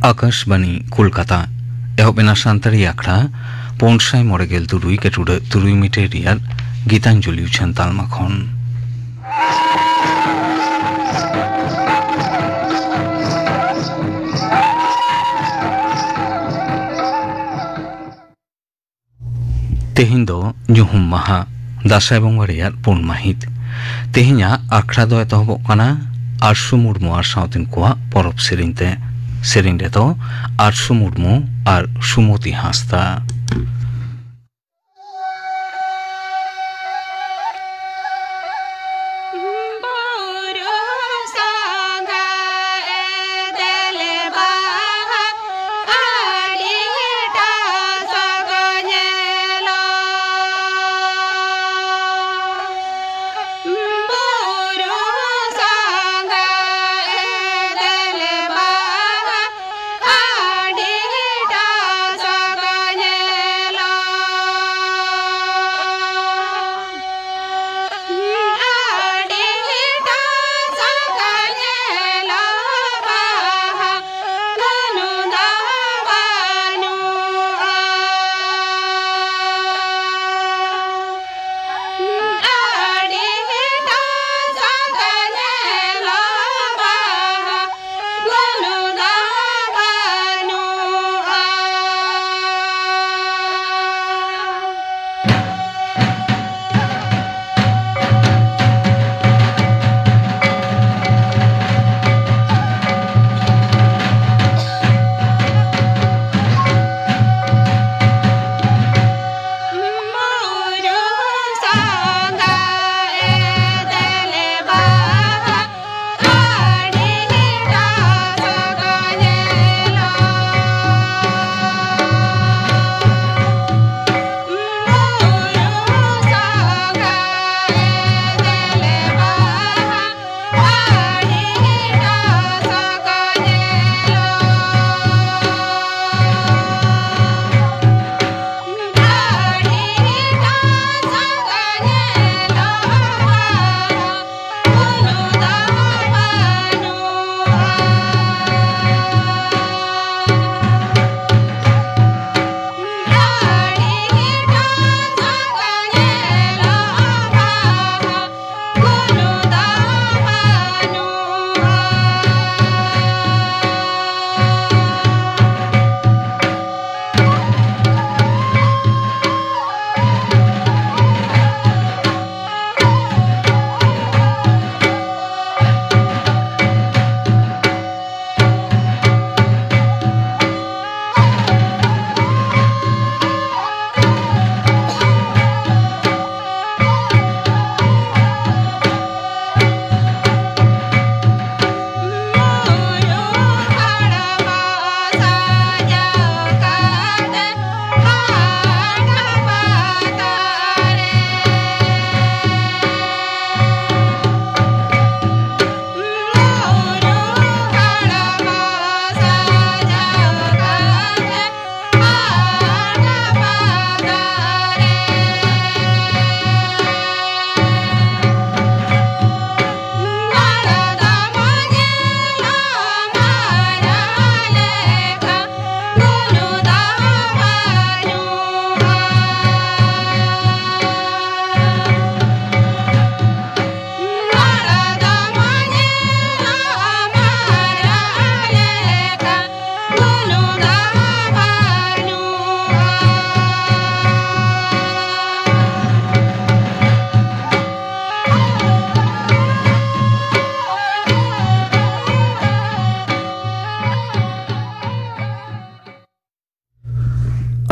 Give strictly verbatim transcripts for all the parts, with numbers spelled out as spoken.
ᱟᱠᱟᱥᱵᱟᱱᱤ ᱠᱳᱞᱠᱟᱛᱟ᱾ ᱮᱦᱚᱵ ᱮᱱᱟ ᱥᱟᱱᱛᱟᱲᱤ ᱟᱠᱷᱲᱟ ᱯᱩᱱ ᱥᱟᱭ ᱢᱚᱬᱮ ᱜᱮᱞ ᱛᱩᱨᱩᱭ ᱠᱟᱹᱴᱩᱰᱟᱹᱜ ᱛᱩᱨᱩᱭ ᱢᱤᱴᱟᱨ ᱨᱮᱭᱟᱜ ᱜᱤᱛᱟᱧᱡᱚᱞᱤ ᱩᱪᱷᱟᱹᱱ ᱛᱟᱞᱢᱟ ᱠᱷᱚᱱ᱾ ᱛᱮᱦᱮᱧ ᱫᱚ ᱧᱩᱦᱩᱢ ᱢᱟᱦᱟ, ᱫᱟᱸᱥᱟᱭ ᱵᱚᱸᱜᱟ ᱨᱮᱭᱟᱜ ᱯᱩᱱ ᱢᱟᱹᱦᱤᱛ᱾ ᱛᱮᱦᱮᱧᱟᱜ ᱟᱠᱷᱲᱟ ᱫᱚ ᱮᱛᱚᱦᱚᱵᱚᱜ ᱠᱟᱱᱟ ᱟᱨᱥᱩ ᱢᱩᱨᱢᱩ ᱟᱨ ᱥᱟᱶᱛᱮᱱ ᱠᱚᱣᱟᱜ ᱯᱚᱨᱚᱵᱽ ᱥᱮᱨᱮᱧ ᱛᱮ᱾ ᱥᱮᱨᱮᱧ ᱨᱮᱫᱚ ᱟᱨᱥᱩ ᱢᱩᱨᱢᱩ ᱟᱨ ᱥᱩᱢᱚᱛᱤ ᱦᱟᱸᱥᱫᱟ᱾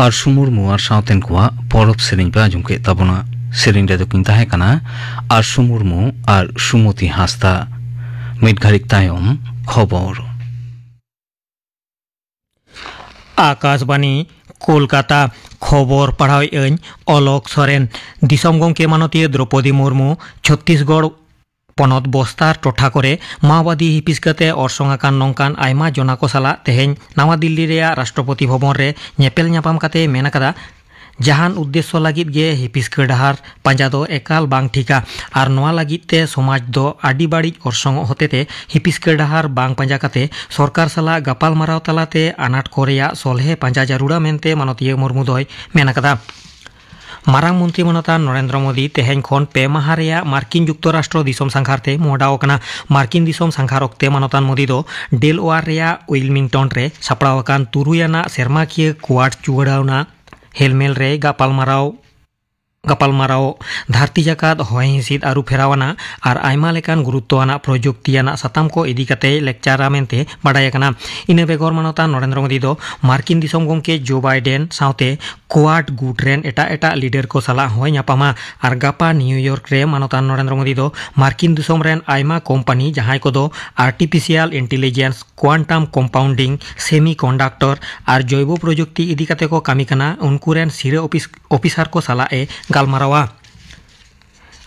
ᱟᱨᱥᱩ ᱢᱩᱨᱢᱩ ᱟᱨ ᱥᱟᱶᱛᱮᱱ ᱠᱚᱣᱟᱜ ᱯᱚᱨᱚᱵᱽ ᱥᱮᱨᱮᱧ ᱯᱮ ᱟᱸᱡᱚᱢ ᱠᱮᱫ ᱛᱟᱵᱚᱱᱟ᱾ ᱥᱮᱨᱮᱧ ᱨᱮᱫᱚ ᱠᱤᱱ ᱛᱟᱦᱮᱸ ᱠᱟᱱᱟ ᱟᱨᱥᱩ ᱢᱩᱨᱢᱩ ᱟᱨ ᱥᱩᱢᱚᱛᱤ ᱦᱟᱸᱥᱫᱟ᱾ ᱢᱤᱫ ᱜᱷᱟᱹᱲᱤᱡ ᱛᱟᱭᱚᱢ ᱠᱷᱚᱵᱚᱨ᱾ ᱟᱠᱟᱥᱵᱟᱬᱤ, ᱠᱳᱞᱠᱟᱛᱟ᱾ ᱠᱷᱚᱵᱚᱨ ᱯᱟᱲᱦᱟᱣᱮᱫ ᱟᱹᱧ ᱚᱞᱚᱠ ᱥᱚᱨᱮᱱ᱾ ᱫᱤᱥᱚᱢ ᱜᱚᱢᱠᱮ ᱢᱟᱱᱚᱛᱤᱭᱟᱹ ᱫᱨᱚᱯᱚᱫᱤ ᱢᱩᱨᱢᱩ ᱪᱷᱚᱛᱛᱤᱥᱜᱚᱲ ᱯᱚᱱᱚᱛ ᱵᱚᱥᱛᱟᱨ ᱴᱚᱴᱷᱟ ᱠᱚᱨᱮ ᱢᱟᱣᱵᱟᱫᱤ ᱦᱤᱯᱤᱥ ᱠᱟᱛᱮ ᱚᱨᱥᱚᱝ ᱟᱠᱟᱱ ᱱᱚᱝᱠᱟᱱ ᱟᱭᱢᱟ ᱡᱚᱱᱟ ᱠᱚ ᱥᱟᱞᱟᱜ ᱛᱮᱦᱮᱧ ᱱᱟᱣᱟ ᱫᱤᱞᱞᱤ ᱨᱮᱭᱟᱜ ᱨᱟᱥᱴᱨᱚᱯᱚᱛᱤ ᱵᱷᱚᱵᱚᱱ ᱨᱮ ᱧᱮᱯᱮᱞ ᱧᱟᱯᱟᱢ ᱠᱟᱛᱮ ᱢᱮᱱ ᱟᱠᱟᱫᱟ, ᱡᱟᱦᱟᱱ ᱩᱫᱽᱫᱮᱥᱥᱚ ᱞᱟᱹᱜᱤᱫ ᱜᱮ ᱦᱤᱯᱤᱥᱠᱟᱹ ᱰᱟᱦᱟᱨ ᱯᱟᱸᱡᱟ ᱫᱚ ᱮᱠᱟᱞ ᱵᱟᱝ ᱴᱷᱤᱠᱟ ᱟᱨ ᱱᱚᱣᱟ ᱞᱟᱹᱜᱤᱫ ᱛᱮ ᱥᱚᱢᱟᱡᱽ ᱫᱚ ᱟᱹᱰᱤ ᱵᱟᱹᱲᱤᱡ ᱚᱨᱥᱚᱝᱚᱜ ᱦᱚᱛᱮᱛᱮ ᱦᱤᱯᱤᱥᱠᱟᱹ ᱰᱟᱦᱟᱨ ᱵᱟᱝ ᱯᱟᱸᱡᱟ ᱠᱟᱛᱮ ᱥᱚᱨᱠᱟᱨ ᱥᱟᱞᱟᱜ ᱜᱟᱯᱟᱞᱢᱟᱨᱟᱣ ᱛᱟᱞᱟᱛᱮ ᱟᱱᱟᱴ ᱠᱚ ᱨᱮᱭᱟᱜ ᱥᱚᱞᱦᱮ ᱯᱟᱸᱡᱟ ᱡᱟᱹᱨᱩᱲᱟ ᱢᱮᱱᱛᱮ ᱢᱟᱱᱚᱛᱤᱭᱟᱹ ᱢᱩᱨᱢᱩ ᱫᱚᱭ ᱢᱮᱱ ᱟᱠᱟᱫᱟ᱾ ᱢᱟᱨᱟᱝ ᱢᱚᱱᱛᱨᱤ ᱢᱟᱱᱚᱛᱟᱱ ᱱᱚᱨᱮᱱᱫᱨᱚ ᱢᱳᱫᱤ ᱛᱮᱦᱮᱧ ᱠᱷᱚᱱ ᱯᱮ ᱢᱟᱦᱟ ᱨᱮᱭᱟᱜ ᱢᱟᱨᱠᱤᱱ ᱡᱩᱠᱛᱚᱨᱟᱥᱴᱨᱚ ᱫᱤᱥᱚᱢ ᱥᱟᱸᱜᱷᱟᱨ ᱛᱮ ᱢᱚᱦᱰᱟᱣ ᱟᱠᱟᱱᱟ᱾ ᱢᱟᱨᱠᱤᱱ ᱫᱤᱥᱚᱢ ᱥᱟᱸᱜᱷᱟᱨ ᱚᱠᱛᱮ ᱢᱟᱱᱚᱛᱟᱱ ᱢᱳᱫᱤ ᱫᱚ ᱰᱮᱞᱣᱟᱨ ᱨᱮᱭᱟᱜ ᱩᱭᱤᱞᱢᱤᱝᱴᱚᱱ ᱨᱮ ᱥᱟᱯᱲᱟᱣ ᱟᱠᱟᱱ ᱛᱩᱨᱩᱭ ᱟᱱᱟᱜ ᱥᱮᱨᱢᱟᱠᱤᱭᱟᱹ ᱠᱣᱟᱰ ᱪᱩᱣᱟᱰᱟᱣᱱᱟ ᱦᱮᱞᱢᱮᱞ ᱨᱮ ᱜᱟᱯᱟᱞᱢᱟᱨᱟᱣ ᱜᱟᱯᱟᱞᱢᱟᱨᱟᱣ ᱫᱷᱟᱹᱨᱛᱤ ᱡᱟᱠᱟᱛ ᱦᱚᱭ ᱦᱤᱸᱥᱤᱫ ᱟᱹᱨᱩ ᱯᱷᱮᱨᱟᱣ ᱟᱱᱟᱜ ᱟᱨ ᱟᱭᱢᱟ ᱞᱮᱠᱟᱱ ᱜᱩᱨᱩᱛᱛᱚ ᱟᱱᱟᱜ ᱯᱨᱚᱡᱩᱠᱛᱤ ᱟᱱᱟᱜ ᱥᱟᱛᱟᱢ ᱠᱚ ᱤᱫᱤ ᱠᱟᱛᱮ ᱞᱮᱠᱪᱟᱨᱟ ᱢᱮᱱᱛᱮ ᱵᱟᱰᱟᱭ ᱟᱠᱟᱱᱟ᱾ ᱤᱱᱟᱹ ᱵᱮᱜᱚᱨ ᱢᱟᱱᱚᱛᱟᱱ ᱱᱚᱨᱮᱱᱫᱨᱚ ᱢᱳᱫᱤ ᱫᱚ ᱢᱟᱨᱠᱤᱱ ᱫᱤᱥᱚᱢ ᱜᱚᱢᱠᱮ ᱡᱳ ᱵᱟᱭᱰᱮᱱ ᱥᱟᱶᱛᱮ ᱠᱣᱟᱰ ᱜᱩᱴ ᱨᱮᱱ ᱮᱴᱟᱜ ᱮᱴᱟᱜ ᱞᱤᱰᱟᱨ ᱠᱚ ᱥᱟᱞᱟᱜ ᱦᱚᱸᱭ ᱧᱟᱯᱟᱢᱟ ᱟᱨ ᱜᱟᱯᱟ ᱱᱤᱭᱩᱭᱚᱨᱠ ᱨᱮ ᱢᱟᱱᱚᱛᱟᱱ ᱱᱚᱨᱮᱱᱫᱨᱚ ᱢᱳᱫᱤ ᱫᱚ ᱢᱟᱨᱠᱤᱱ ᱫᱤᱥᱚᱢ ᱨᱮᱱ ᱟᱭᱢᱟ ᱠᱳᱢᱯᱟᱱᱤ, ᱡᱟᱦᱟᱸᱭ ᱠᱚᱫᱚ ᱟᱨᱴᱤᱯᱷᱤᱥᱤᱭᱟᱞ ᱤᱱᱴᱮᱞᱤᱡᱮᱱᱥ, ᱠᱣᱟᱱᱴᱟᱢ ᱠᱚᱢᱯᱟᱣᱩᱱᱰᱤᱝ, ᱥᱮᱢᱤ ᱠᱚᱱᱰᱟᱠᱴᱚᱨ ᱟᱨ ᱡᱚᱭᱵᱚ ᱯᱨᱚᱡᱩᱠᱛᱤ ᱤᱫᱤ ᱠᱟᱛᱮ ᱠᱚ ᱠᱟᱹᱢᱤ ᱠᱟᱱᱟ, ᱩᱱᱠᱩ ᱨᱮᱱ ᱥᱤᱨᱟᱹ ᱚᱯᱷᱤᱥ, ᱚᱯᱷᱤᱥᱟᱨ ᱠᱚ ᱥᱟᱞᱟᱜ ᱮ ᱜᱟᱞᱢᱟᱨᱟᱣᱟ᱾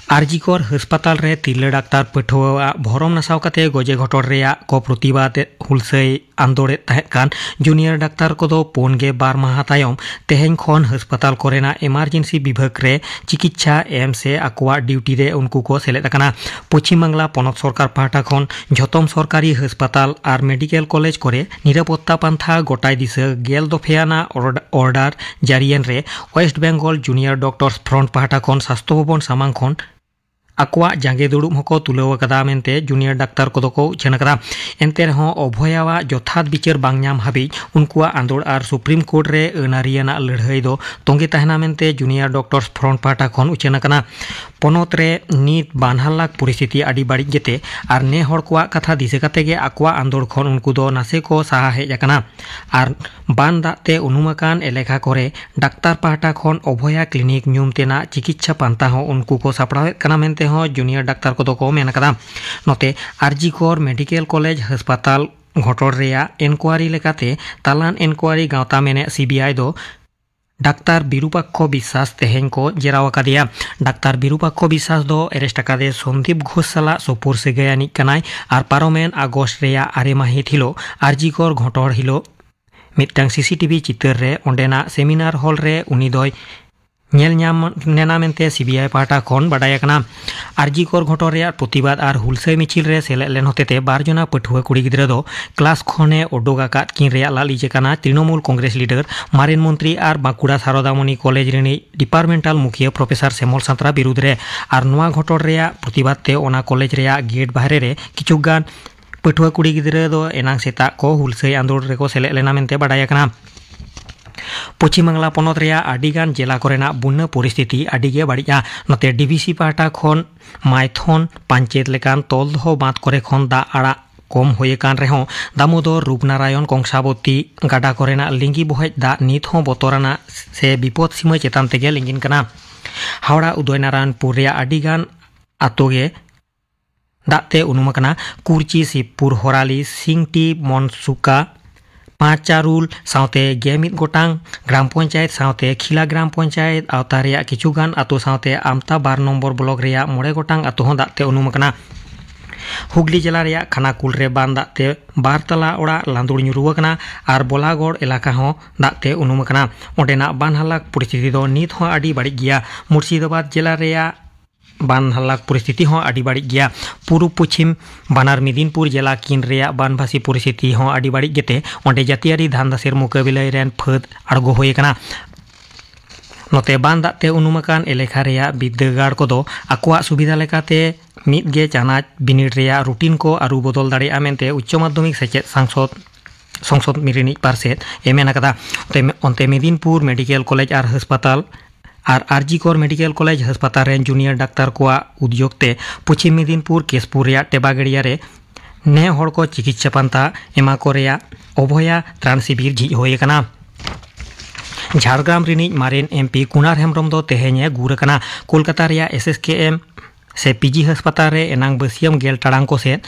ᱟᱨᱡᱤᱠᱚᱨ ᱦᱟᱥᱯᱟᱛᱟᱞ ᱨᱮ ᱛᱤᱨᱞᱟᱹ ᱰᱟᱠᱛᱟᱨ ᱯᱟᱹᱴᱷᱩᱣᱟᱹᱣᱟᱜ ᱵᱷᱚᱨᱚᱢ ᱱᱟᱥᱟᱣ ᱠᱟᱛᱮ ᱜᱚᱡᱮ ᱜᱷᱚᱴᱚᱱ ᱨᱮᱭᱟᱜ ᱠᱚ ᱯᱨᱚᱛᱤᱵᱟᱫ ᱮᱫ ᱦᱩᱞᱥᱟᱹᱭ ᱟᱱᱫᱳᱲ ᱮᱫ ᱛᱟᱦᱮᱸ ᱠᱟᱱ ᱡᱩᱱᱤᱭᱟᱨ ᱰᱟᱠᱛᱟᱨ ᱠᱚᱫᱚ ᱯᱩᱱ ᱜᱮ ᱵᱟᱨ ᱢᱟᱦᱟ ᱛᱟᱭᱚᱢ ᱛᱮᱦᱮᱧ ᱠᱷᱚᱱ ᱦᱟᱥᱯᱟᱛᱟᱞ ᱠᱚᱨᱮᱱᱟᱜ ᱮᱢᱟᱨᱡᱮᱱᱥᱤ ᱵᱤᱵᱷᱟᱜᱽ ᱨᱮ ᱪᱤᱠᱤᱛᱥᱟ ᱮᱢ ᱥᱮ ᱟᱠᱚᱣᱟᱜ ᱰᱤᱭᱩᱴᱤ ᱨᱮ ᱩᱱᱠᱩ ᱠᱚ ᱥᱮᱞᱮᱫ ᱟᱠᱟᱱᱟ᱾ ᱯᱚᱪᱷᱤᱢ ᱵᱟᱝᱞᱟ ᱯᱚᱱᱚᱛ ᱥᱚᱨᱠᱟᱨ ᱯᱟᱦᱴᱟ ᱠᱷᱚᱱ ᱡᱷᱚᱛᱚᱢ ᱥᱚᱨᱠᱟᱨᱤ ᱦᱟᱥᱯᱟᱛᱟᱞ ᱟᱨ ᱢᱮᱰᱤᱠᱮᱞ ᱠᱚᱞᱮᱡᱽ ᱠᱚᱨᱮ ᱱᱤᱨᱟᱯᱚᱛᱛᱟ ᱯᱟᱱᱛᱷᱟ ᱜᱚᱴᱟᱭ ᱫᱤᱥᱟᱹ ᱜᱮᱞ ᱫᱚᱯᱷᱮ ᱟᱱᱟᱜ ᱚᱨᱰ-, ᱚᱨᱰᱟᱨ ᱡᱟᱹᱨᱤᱭᱮᱱ ᱨᱮ ᱳᱭᱮᱥᱴ ᱵᱮᱝᱜᱚᱞ ᱡᱩᱱᱤᱭᱟᱨ ᱰᱚᱠᱴᱚᱨᱥ ᱯᱷᱨᱚᱱᱴ ᱯᱟᱦᱴᱟ ᱠᱷᱚᱱ ᱥᱟᱥᱛᱷᱚ ᱵᱷᱚᱵᱚᱱ ᱥᱟᱢᱟᱝ ᱠᱷᱚᱱ ᱟᱠᱚᱣᱟᱜ ᱡᱟᱸᱜᱮ ᱫᱩᱲᱩᱵ ᱦᱚᱸᱠᱚ ᱛᱩᱞᱟᱹᱣ ᱟᱠᱟᱫᱟ ᱢᱮᱱᱛᱮ ᱡᱩᱱᱤᱭᱟᱨ ᱰᱟᱠᱛᱟᱨ ᱠᱚᱫᱚ ᱠᱚ ᱩᱪᱷᱟᱹᱱ ᱟᱠᱟᱫᱟ᱾ ᱮᱱᱛᱮ ᱨᱮᱦᱚᱸ ᱚᱵᱷᱚᱭᱟᱣᱟᱜ ᱡᱚᱛᱷᱟᱛ ᱵᱤᱪᱟᱹᱨ ᱵᱟᱝ ᱧᱟᱢ ᱦᱟᱹᱵᱤᱡ ᱩᱱᱠᱩᱣᱟᱜ ᱟᱸᱫᱳᱲ ᱟᱨ ᱥᱩᱯᱨᱤᱢ ᱠᱳᱨᱴ ᱨᱮ ᱟᱹᱱ ᱟᱹᱨᱤ ᱟᱱᱟᱜ ᱞᱟᱹᱲᱦᱟᱹᱭ ᱫᱚ ᱛᱚᱸᱜᱮ ᱛᱟᱦᱮᱱᱟ ᱢᱮᱱᱛᱮ ᱡᱩᱱᱤᱭᱟᱨ ᱰᱚᱠᱴᱚᱨᱥ ᱯᱷᱨᱚᱱᱴ ᱯᱟᱦᱴᱟ ᱠᱷᱚᱱ ᱩᱪᱷᱟᱹᱱ ᱟᱠᱟᱱᱟ᱾ ᱯᱚᱱᱚᱛ ᱨᱮ ᱱᱤᱛ ᱵᱟᱱᱦᱟᱨ ᱞᱟᱠᱷ ᱯᱚᱨᱤᱥᱛᱷᱤᱛᱤ ᱟᱹᱰᱤ ᱵᱟᱹᱲᱤᱡ ᱜᱮᱛᱮ ᱟᱨ ᱱᱮ ᱦᱚᱲ ᱠᱚᱣᱟᱜ ᱠᱟᱛᱷᱟ ᱫᱤᱥᱟᱹ ᱠᱟᱛᱮ ᱜᱮ ᱟᱠᱚᱣᱟᱜ ᱟᱸᱫᱳᱲ ᱠᱷᱚᱱ ᱩᱱᱠᱩ ᱫᱚ ᱱᱟᱥᱮ ᱠᱚ ᱥᱟᱦᱟ ᱦᱮᱡ ᱟᱠᱟᱱᱟ᱾ ᱟᱨ ᱵᱟᱱ ᱫᱟᱜ ᱛᱮ ᱩᱱᱩᱢ ᱟᱠᱟᱱ ᱮᱞᱟᱠᱟ ᱠᱚᱨᱮ ᱰᱟᱠᱛᱟᱨ ᱯᱟᱦᱴᱟ ᱠᱷᱚᱱ ᱚᱵᱷᱚᱭᱟ ᱠᱞᱤᱱᱤᱠ ᱧᱩᱢ ᱛᱮᱱᱟᱜ ᱪᱤᱠᱤᱛᱥᱟ ᱯᱟᱱᱛᱷᱟ ᱦᱚᱸ ᱩᱱᱠᱩ ᱠᱚ ᱥᱟᱯᱲᱟᱣᱮᱫ ᱠᱟᱱᱟ ᱢᱮᱱᱛᱮ ᱦᱚᱸ ᱡᱩᱱᱤᱭᱟᱨ ᱰᱟᱠᱛᱟᱨ ᱠᱚᱫᱚ ᱠᱚ ᱢᱮᱱ ᱟᱠᱟᱫᱟ᱾ ᱱᱚᱛᱮ ᱟᱨᱡᱤ ᱠᱚᱨ ᱢᱮᱰᱤᱠᱮᱞ ᱠᱚᱞᱮᱡᱽ ᱦᱟᱥᱯᱟᱛᱟᱞ ᱜᱷᱚᱴᱚᱱ ᱨᱮᱭᱟᱜ ᱤᱱᱠᱩᱭᱟᱨᱤ ᱞᱮᱠᱟᱛᱮ ᱛᱟᱞᱟᱱ ᱤᱱᱠᱩᱭᱟᱨᱤ ᱜᱟᱶᱛᱟ ᱢᱮᱱᱮᱫ ᱥᱤᱵᱤᱟᱭ ᱫᱚ ᱰᱟᱠᱛᱟᱨ ᱵᱤᱨᱩᱯᱟᱠᱠᱷᱚ ᱵᱤᱥᱥᱟᱥ ᱛᱮᱦᱮᱧ ᱠᱚ ᱡᱮᱨᱟᱣ ᱟᱠᱟᱫᱮᱭᱟ᱾ ᱰᱟᱠᱛᱟᱨ ᱵᱤᱨᱩᱯᱟᱠᱠᱷᱚ ᱵᱤᱥᱥᱟᱥ ᱫᱚ ᱮᱨᱮᱥᱴ ᱟᱠᱟᱫᱮ ᱥᱚᱱᱫᱤᱯ ᱜᱷᱳᱥ ᱥᱟᱞᱟᱜ ᱥᱩᱯᱩᱨ ᱥᱟᱹᱜᱟᱹᱭ ᱟᱹᱱᱤᱡ ᱠᱟᱱᱟᱭ ᱟᱨ ᱯᱟᱨᱚᱢᱮᱱ ᱟᱜᱚᱥᱴ ᱨᱮᱭᱟᱜ ᱟᱨᱮ ᱢᱟᱹᱦᱤᱛ ᱦᱤᱞᱳᱜ ᱟᱨᱡᱤᱠᱚᱨ ᱜᱷᱚᱴᱚᱱ ᱦᱤᱞᱳᱜ ᱢᱤᱫᱴᱟᱝ ᱥᱤᱥᱤᱴᱤᱵᱷᱤ ᱪᱤᱛᱟᱹᱨ ᱨᱮ ᱚᱸᱰᱮᱱᱟᱜ ᱥᱮᱢᱤᱱᱟᱨ ᱦᱚᱞ ᱨᱮ ᱩᱱᱤ ᱫᱚᱭ ᱧᱮᱞ ᱧᱟᱢ ᱞᱮᱱᱟ ᱢᱮᱱᱛᱮ ᱥᱤᱵᱤᱟᱭ ᱯᱟᱦᱴᱟ ᱠᱷᱚᱱ ᱵᱟᱰᱟᱭ ᱟᱠᱟᱱᱟ᱾ ᱟᱨᱡᱤᱠᱚᱨ ᱜᱷᱚᱴᱚᱱ ᱨᱮᱭᱟᱜ ᱯᱨᱚᱛᱤᱵᱟᱫ ᱟᱨ ᱦᱩᱞᱥᱟᱹᱭ ᱢᱤᱪᱷᱤᱞ ᱨᱮ ᱥᱮᱞᱮᱫ ᱞᱮᱱ ᱦᱚᱛᱮᱛᱮ ᱵᱟᱨ ᱡᱚᱱᱟ ᱯᱟᱹᱴᱷᱩᱣᱟᱹ ᱠᱩᱲᱤ ᱜᱤᱫᱽᱨᱟᱹ ᱫᱚ ᱠᱞᱟᱥ ᱠᱷᱚᱱᱮ ᱚᱰᱚᱠ ᱟᱠᱟᱫ ᱠᱤᱱ ᱨᱮᱭᱟᱜ ᱞᱟᱹᱞᱤᱥ ᱟᱠᱟᱱᱟ ᱛᱨᱤᱱᱚᱢᱩᱞ ᱠᱚᱝᱜᱨᱮᱥ ᱞᱤᱰᱟᱨ, ᱢᱟᱨᱮᱱ ᱢᱚᱱᱛᱨᱤ ᱟᱨ ᱵᱟᱸᱠᱩᱲᱟ ᱥᱟᱨᱚᱫᱟᱢᱚᱱᱤ ᱠᱚᱞᱮᱡᱽ ᱨᱤᱱᱤᱡ ᱰᱤᱯᱟᱨᱴᱢᱮᱱᱴᱟᱞ ᱢᱩᱠᱷᱤᱭᱟᱹ ᱯᱨᱚᱯᱷᱮᱥᱚᱨ ᱥᱮᱢᱚᱞ ᱥᱟᱸᱛᱨᱟ ᱵᱤᱨᱩᱫᱽ ᱨᱮ᱾ ᱟᱨ ᱱᱚᱣᱟ ᱜᱷᱚᱴᱚᱱ ᱨᱮᱭᱟᱜ ᱯᱨᱚᱛᱤᱵᱟᱫ ᱛᱮ ᱚᱱᱟ ᱠᱚᱞᱮᱡᱽ ᱨᱮᱭᱟᱜ ᱜᱮᱴ ᱵᱟᱦᱨᱮ ᱨᱮ ᱠᱤᱪᱷᱩ ᱜᱟᱱ ᱯᱟᱹᱴᱷᱩᱣᱟᱹ ᱠᱩᱲᱤ ᱜᱤᱫᱽᱨᱟᱹ ᱫᱚ ᱮᱱᱟᱝ ᱥᱮᱛᱟᱜ ᱠᱚ ᱦᱩᱞᱥᱟᱹᱭ ᱟᱸᱫᱳᱲ ᱨᱮᱠᱚ ᱥᱮᱞᱮᱫ ᱞᱮᱱᱟ ᱢᱮᱱᱛᱮ ᱵᱟᱰᱟᱭ ᱟᱠᱟᱱᱟ᱾ ᱯᱚᱪᱷᱤᱢ ᱵᱟᱝᱞᱟ ᱯᱚᱱᱚᱛ ᱨᱮᱭᱟᱜ ᱟᱹᱰᱤ ᱜᱟᱱ ᱡᱮᱞᱟ ᱠᱚᱨᱮᱱᱟᱜ ᱵᱩᱱᱱᱟᱹ ᱯᱚᱨᱤᱥᱛᱷᱤᱛᱤ ᱟᱹᱰᱤ ᱜᱮ ᱵᱟᱹᱲᱤᱡᱼᱟ᱾ ᱱᱚᱛᱮ ᱰᱤᱵᱷᱤᱥᱤ ᱯᱟᱦᱴᱟ ᱠᱷᱚᱱ ᱢᱟᱭᱛᱷᱚᱱ ᱯᱟᱧᱪᱮᱛ ᱞᱮᱠᱟᱱ ᱛᱚᱞ ᱫᱚᱦᱚ ᱵᱟᱸᱫᱷ ᱠᱚᱨᱮ ᱠᱷᱚᱱ ᱫᱟᱜ ᱟᱲᱟᱜ ᱠᱚᱢ ᱦᱩᱭ ᱟᱠᱟᱱ ᱨᱮᱦᱚᱸ ᱫᱟᱢᱳᱫᱚᱨ, ᱨᱩᱯᱱᱟᱨᱟᱭᱚᱱ, ᱠᱚᱝᱥᱟᱵᱚᱛᱤ ᱜᱟᱰᱟ ᱠᱚᱨᱮᱱᱟᱜ ᱞᱤᱸᱜᱤ ᱵᱚᱦᱮᱡ ᱫᱟᱜ ᱱᱤᱛ ᱦᱚᱸ ᱵᱚᱛᱚᱨᱟᱱᱟᱜ ᱥᱮ ᱵᱤᱯᱚᱫ ᱥᱤᱢᱟᱹ ᱪᱮᱛᱟᱱ ᱛᱮᱜᱮ ᱞᱤᱸᱜᱤᱱ ᱠᱟᱱᱟ᱾ ᱦᱟᱣᱲᱟ ᱩᱫᱚᱭᱱᱟᱨᱟᱭᱚᱱᱯᱩᱨ ᱨᱮᱭᱟᱜ ᱟᱹᱰᱤ ᱜᱟᱱ ᱟᱛᱳ ᱜᱮ ᱫᱟᱜ ᱛᱮ ᱩᱱᱩᱢ ᱟᱠᱟᱱᱟ᱾ ᱠᱩᱨᱪᱤ, ᱥᱤᱵᱽᱯᱩᱨ, ᱦᱚᱨᱟᱞᱤ, ᱥᱤᱝᱴᱤ, ᱢᱚᱱᱥᱩᱠᱟ, ᱯᱟᱸᱪᱟᱨᱩᱞ ᱥᱟᱶᱛᱮ ᱜᱮ ᱢᱤᱫ ᱜᱚᱴᱟᱝ ᱜᱨᱟᱢ ᱯᱚᱧᱪᱟᱭᱮᱛ ᱥᱟᱶᱛᱮ ᱠᱷᱤᱞᱟ ᱜᱨᱟᱢ ᱯᱚᱧᱪᱟᱭᱮᱛ ᱟᱣᱛᱟ ᱨᱮᱭᱟᱜ ᱠᱤᱪᱷᱩ ᱜᱟᱱ ᱟᱛᱳ ᱥᱟᱶᱛᱮ ᱟᱢᱛᱟ ᱵᱟᱨ ᱱᱚᱢᱵᱚᱨ ᱵᱞᱚᱠ ᱨᱮᱭᱟᱜ ᱢᱚᱬᱮ ᱜᱚᱴᱟᱝ ᱟᱛᱳ ᱦᱚᱸ ᱫᱟᱜ ᱛᱮ ᱩᱱᱩᱢ ᱟᱠᱟᱱᱟ᱾ ᱦᱩᱜᱽᱞᱤ ᱡᱮᱞᱟ ᱨᱮᱭᱟᱜ ᱠᱷᱟᱱᱟᱠᱩᱞ ᱨᱮ ᱵᱟᱱ ᱫᱟᱜ ᱛᱮ ᱵᱟᱨ ᱛᱟᱞᱟ ᱚᱲᱟᱜ ᱞᱟᱸᱫᱩᱲ ᱧᱩᱨᱩ ᱟᱠᱟᱱᱟ ᱟᱨ ᱵᱚᱞᱟᱜᱚᱲ ᱮᱞᱟᱠᱟ ᱦᱚᱸ ᱫᱟᱜ ᱛᱮ ᱩᱱᱩᱢ ᱟᱠᱟᱱᱟ᱾ ᱚᱸᱰᱮᱱᱟᱜ ᱵᱟᱱ ᱦᱟᱞᱟᱠ ᱯᱚᱨᱤᱥᱛᱷᱤᱛᱤ ᱫᱚ ᱱᱤᱛ ᱦᱚᱸ ᱟᱹᱰᱤ ᱵᱟᱹᱲᱤᱡ ᱜᱮᱭᱟ᱾ ᱢᱩᱨᱥᱤᱫᱟᱵᱟᱫᱽ ᱡᱮᱞᱟ ᱨᱮᱭᱟᱜ ᱵᱟᱱ ᱦᱟᱞᱟᱠ ᱯᱚᱨᱤᱥᱛᱷᱤᱛᱤ ᱦᱚᱸ ᱟᱹᱰᱤ ᱵᱟᱹᱲᱤᱡ ᱜᱮᱭᱟ᱾ ᱯᱩᱨᱩᱵ ᱯᱚᱪᱷᱤᱢ ᱵᱟᱱᱟᱨ ᱢᱮᱫᱤᱱᱯᱩᱨ ᱡᱮᱞᱟ ᱠᱤᱱ ᱨᱮᱭᱟᱜ ᱵᱟᱱᱵᱷᱟᱥᱤ ᱯᱚᱨᱤᱥᱛᱷᱤᱛᱤ ᱦᱚᱸ ᱟᱹᱰᱤ ᱵᱟᱹᱲᱤᱡ ᱜᱮᱛᱮ ᱚᱸᱰᱮ ᱡᱟᱹᱛᱤᱭᱟᱹᱨᱤ ᱫᱷᱟᱱᱫᱟᱥᱮᱨ ᱢᱩᱠᱟᱹᱵᱤᱞᱟᱹᱭ ᱨᱮᱱ ᱯᱷᱟᱹᱫ ᱟᱬᱜᱚ ᱦᱩᱭ ᱟᱠᱟᱱᱟ᱾ ᱱᱚᱛᱮ ᱵᱟᱱ ᱫᱟᱜ ᱛᱮ ᱩᱱᱩᱢ ᱟᱠᱟᱱ ᱮᱞᱮᱠᱷᱟ ᱨᱮᱭᱟᱜ ᱵᱤᱨᱫᱟᱹᱜᱟᱲ ᱠᱚᱫᱚ ᱟᱠᱚᱣᱟᱜ ᱥᱩᱵᱤᱫᱷᱟ ᱞᱮᱠᱟᱛᱮ ᱢᱤᱫ ᱜᱮ ᱪᱟᱱᱟᱪ ᱵᱤᱱᱤᱰ ᱨᱮᱭᱟᱜ ᱨᱩᱴᱤᱱ ᱠᱚ ᱟᱹᱨᱩ ᱵᱚᱫᱚᱞ ᱫᱟᱲᱮᱭᱟᱜᱼᱟ ᱢᱮᱱᱛᱮ ᱩᱪᱪᱚ ᱢᱟᱫᱽᱫᱷᱚᱢᱤᱠ ᱥᱮᱪᱮᱫ ᱥᱟᱝᱥᱚᱫ, ᱥᱚᱝᱥᱚᱫ ᱨᱤᱱᱤᱡ ᱯᱟᱨᱥᱮᱛ ᱮ ᱢᱮᱱ ᱟᱠᱟᱫᱟ᱾ ᱚᱱᱛᱮ, ᱚᱱᱛᱮ ᱢᱮᱫᱤᱱᱯᱩᱨ ᱢᱮᱰᱤᱠᱮᱞ ᱠᱚᱞᱮᱡᱽ ᱟᱨ ᱦᱟᱥᱯᱟᱛᱟᱞ ᱟᱨ ᱟᱨᱡᱤ ᱠᱚᱨ ᱢᱮᱰᱤᱠᱮᱞ ᱠᱚᱞᱮᱡᱽ ᱦᱟᱥᱯᱟᱛᱟᱞ ᱨᱮᱱ ᱡᱩᱱᱤᱭᱟᱨ ᱰᱟᱠᱛᱟᱨ ᱠᱚᱣᱟᱜ ᱩᱫᱽᱭᱳᱜᱽ ᱛᱮ ᱯᱚᱪᱷᱤᱢ ᱢᱮᱫᱤᱱᱯᱩᱨ ᱠᱮᱥᱯᱩᱨ ᱨᱮᱭᱟᱜ ᱴᱮᱵᱟᱜᱟᱲᱤᱭᱟ ᱨᱮ ᱱᱮ ᱦᱚᱲ ᱠᱚ ᱪᱤᱠᱤᱛᱥᱟ ᱯᱟᱱᱛᱷᱟ ᱮᱢᱟ ᱠᱚ ᱨᱮᱭᱟᱜ ᱚᱵᱷᱚᱭᱟ ᱛᱨᱟᱱ ᱥᱤᱵᱤᱨ ᱡᱷᱤᱡ ᱦᱩᱭ ᱟᱠᱟᱱᱟ᱾ ᱡᱷᱟᱲᱜᱨᱟᱢ ᱨᱤᱱᱤᱡ ᱢᱟᱨᱮᱱ ᱮᱢᱯᱤ ᱠᱩᱱᱟᱨ ᱦᱮᱢᱵᱨᱚᱢ ᱫᱚ ᱛᱮᱦᱮᱧ ᱮ ᱜᱩᱨ ᱟᱠᱟᱱᱟ᱾ ᱠᱳᱞᱠᱟᱛᱟ ᱨᱮᱭᱟᱜ ᱮᱥ ᱮᱥ ᱠᱮ ᱮᱢ ᱥᱮ ᱯᱤ ᱡᱤ ᱦᱟᱥᱯᱟᱛᱟᱞ ᱨᱮ ᱮᱱᱟᱝ ᱵᱟᱹᱥᱤᱭᱟᱹᱢ ᱜᱮᱞ ᱴᱟᱲᱟᱝ ᱠᱚ ᱥᱮᱫ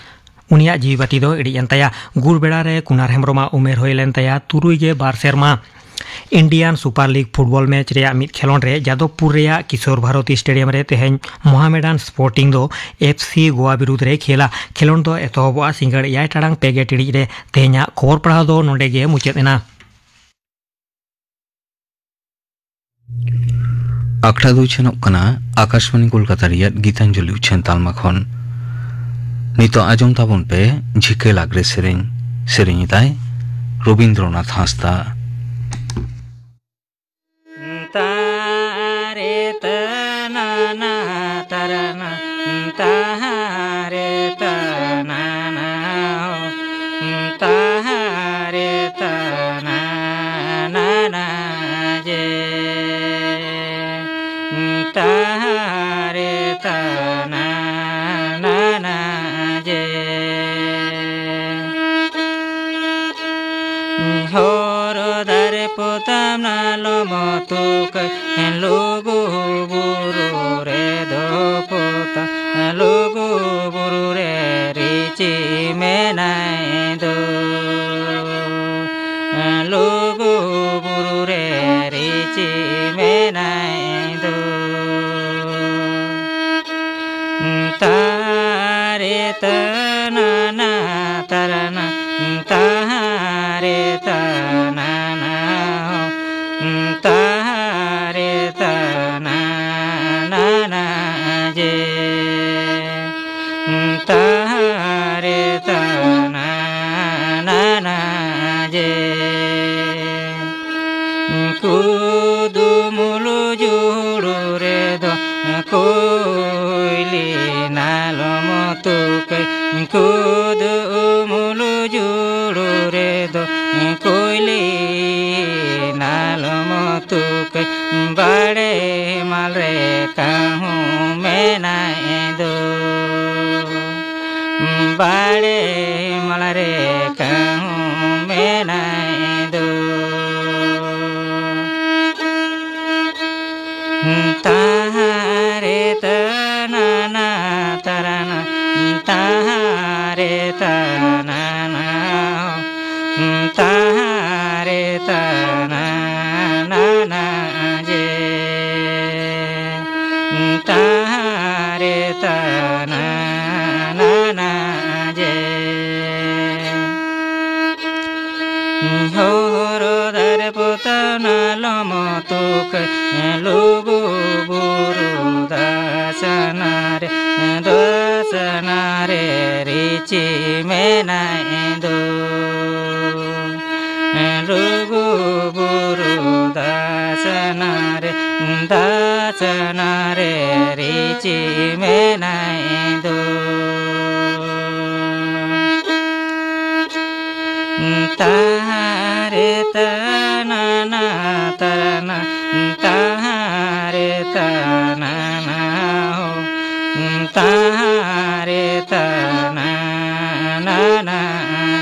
ᱩᱱᱤᱭᱟᱜ ᱡᱤᱣᱤ ᱵᱟᱹᱛᱤ ᱫᱚ ᱤᱲᱤᱡ ᱮᱱ ᱛᱟᱭᱟ᱾ ᱜᱩᱨ ᱵᱮᱲᱟ ᱨᱮ ᱠᱩᱱᱟᱨ ᱦᱮᱢᱵᱨᱚᱢᱟᱜ ᱩᱢᱮᱨ ᱦᱩᱭ ᱞᱮᱱ ᱛᱟᱭᱟ ᱛᱩᱨᱩᱭ ᱜᱮ ᱵᱟᱨ ᱥᱮᱨᱢᱟ᱾ Indian super league football match ᱨᱮᱭᱟᱜ ᱢᱤᱫ ᱠᱷᱮᱞᱚᱸᱰ ᱨᱮ ᱡᱟᱫᱚᱵᱽᱯᱩᱨ ᱨᱮᱭᱟᱜ ᱠᱤᱥᱳᱨ ᱵᱷᱟᱨᱚᱛᱤ ᱥᱴᱮᱰᱤᱭᱟᱢ ᱨᱮ ᱛᱮᱦᱮᱧ ᱢᱚᱦᱟᱢᱮᱰᱟᱱ ᱥᱯᱳᱨᱴᱤᱝ ᱫᱚ ᱮᱯᱷ ᱥᱤ ᱜᱳᱣᱟ ᱵᱤᱨᱩᱫᱽ ᱨᱮ ᱠᱷᱮᱞᱟ᱾ ᱠᱷᱮᱞᱚᱸᱰ ᱫᱚ ᱮᱛᱚᱦᱚᱵᱚᱜᱼᱟ ᱥᱤᱸᱜᱟᱹᱲ ᱮᱭᱟᱭ ᱴᱟᱲᱟᱝ ᱯᱮ ᱜᱮᱞ ᱴᱤᱲᱤᱡ ᱨᱮ᱾ ᱛᱮᱦᱮᱧᱟᱜ ᱠᱷᱚᱵᱚᱨ ᱯᱟᱲᱦᱟᱣ ᱫᱚ ᱱᱚᱸᱰᱮ ᱜᱮ ᱢᱩᱪᱟᱹᱫ ᱮᱱᱟ᱾ ᱟᱠᱷᱲᱟ ᱫᱚ ᱩᱪᱷᱟᱹᱱᱚᱜ ᱠᱟᱱᱟ ᱟᱠᱟᱥᱵᱟᱬᱤ ᱠᱳᱞᱠᱟᱛᱟ ᱨᱮᱭᱟᱜ ᱜᱤᱛᱟᱧᱡᱚᱞᱤ ᱩᱪᱷᱟᱹᱱ ᱛᱟᱞᱢᱟ ᱠᱷᱚᱱ᱾ ᱱᱤᱛᱚᱜ ᱟᱸᱡᱚᱢ ᱛᱟᱵᱚᱱ ᱯᱮ ᱡᱷᱤᱠᱟᱹ ᱞᱟᱜᱽᱲᱮ ᱥᱮᱨᱮᱧ᱾ ᱥᱮᱨᱮᱧ ᱮᱫᱟᱭ ᱨᱚᱵᱤᱱᱫᱨᱚᱱᱟᱛᱷ ᱦᱟᱸᱥᱫᱟ᱾ ᱛᱟᱨᱮ ᱛᱟᱱᱟᱱᱟ ᱛᱟᱨᱟᱱᱟ, ᱛᱟᱦᱟᱨᱮ ᱛᱟᱱᱟᱱᱟ, ᱛᱟᱦᱟᱨᱮ ᱛᱟᱱᱟᱱᱟ ᱡᱮ, ᱛᱟᱦᱟᱨᱮ ᱛᱟᱱᱟᱱᱟ ᱡᱮ᱾ ᱦᱚᱨ ᱫᱟᱨᱮ ᱯᱚᱛᱟᱢ ᱱᱟ ᱞᱚᱢᱚ ᱛᱩᱠᱟᱹᱭ, ᱞᱩᱜᱩ ᱵᱩᱨᱩ ᱨᱮᱫᱚ ᱯᱚᱛᱟᱢ ᱞᱩᱜᱩ ᱵᱩᱨᱩ ᱨᱮ ᱨᱤᱪᱤ ᱢᱮᱱᱟᱭ ᱫᱚ᱾ ᱞᱩᱜᱩ ᱵᱩᱨᱩ ᱨᱮ ᱨᱤᱪᱤ ᱢᱮᱱᱟᱭ ᱫᱚ᱾ ᱛᱟᱨᱮ ᱛᱟᱱᱟᱱᱟ ᱛᱟᱨᱟᱱᱟ, ᱛᱟᱦᱟᱨᱮ ᱛᱟᱱᱟᱱᱟ, ᱛᱟᱦᱟᱨᱮ ᱛᱟᱱᱟᱱᱟ ᱡᱮ, ᱛᱟᱦᱟᱨᱮ ᱛᱟᱱᱟᱱᱟ ᱡᱮ᱾ ᱠᱩᱫᱩᱢᱩᱞᱩ ᱠᱩᱭᱞᱤ ᱱᱟᱞᱚᱢ ᱛᱩᱠᱟᱹᱭ ᱠᱩᱫᱩᱢᱩᱞᱩ ᱡᱩᱲᱩ ᱨᱮᱫᱚ, ᱠᱩᱭᱞᱤ ᱱᱟᱞᱚᱢ ᱛᱩᱠᱟᱹᱭ ᱵᱟᱲᱮ ᱢᱟᱞ ᱨᱮ ᱠᱟᱹᱦᱩ ᱢᱮᱱᱟᱭ ᱫᱚ᱾ ᱵᱟᱲᱮ ᱢᱟᱞᱟ ᱨᱮ ᱠᱟᱹᱦᱩ ᱢᱮᱱᱟᱭ ᱫᱚ᱾ ᱛᱟᱦᱟᱨᱮ ᱛᱟᱱᱟᱱᱟ ᱛᱟᱨᱟᱱᱟ, ᱛᱟᱦᱟᱨᱮ ᱛᱟᱱᱟᱱᱟ, ᱛᱟᱦᱟᱨᱮ ᱛᱟᱱᱟᱱᱟ ᱡᱮ᱾ ᱛᱟᱦᱟᱨᱮ ᱛᱟᱱᱟᱱᱟ ᱡᱮ᱾ ᱦᱚᱨᱚ ᱫᱟᱨᱮ ᱯᱚᱛᱟᱣ ᱱᱟᱞᱚᱢ ᱛᱩᱠᱟᱹᱭ ᱞᱩᱜᱩ ᱵᱩᱨᱩ ᱫᱟᱥᱱᱟ ᱨᱮ, ᱫᱟᱥᱱᱟ ᱨᱮ ᱨᱤᱪᱤ ᱢᱮᱱᱟᱭ ᱫᱚ᱾ ᱞᱩᱜᱩ ᱵᱩᱨᱩ ᱫᱟᱥᱱᱟ ᱨᱮ, ᱫᱟᱥᱱᱟ ᱨᱮ ᱨᱤᱪᱤ ᱢᱮᱱᱟᱭ ᱫᱚ᱾ ᱛᱟᱦᱟᱨᱮ ᱛᱟᱱᱟᱱᱟ ᱛᱟᱨᱟᱱᱟ, ᱛᱟᱦᱟᱨᱮ ᱛᱟᱱᱟᱱᱟ ᱦᱳ, ᱛᱟᱦᱟᱨᱮ ᱛᱟᱱᱟᱱᱟ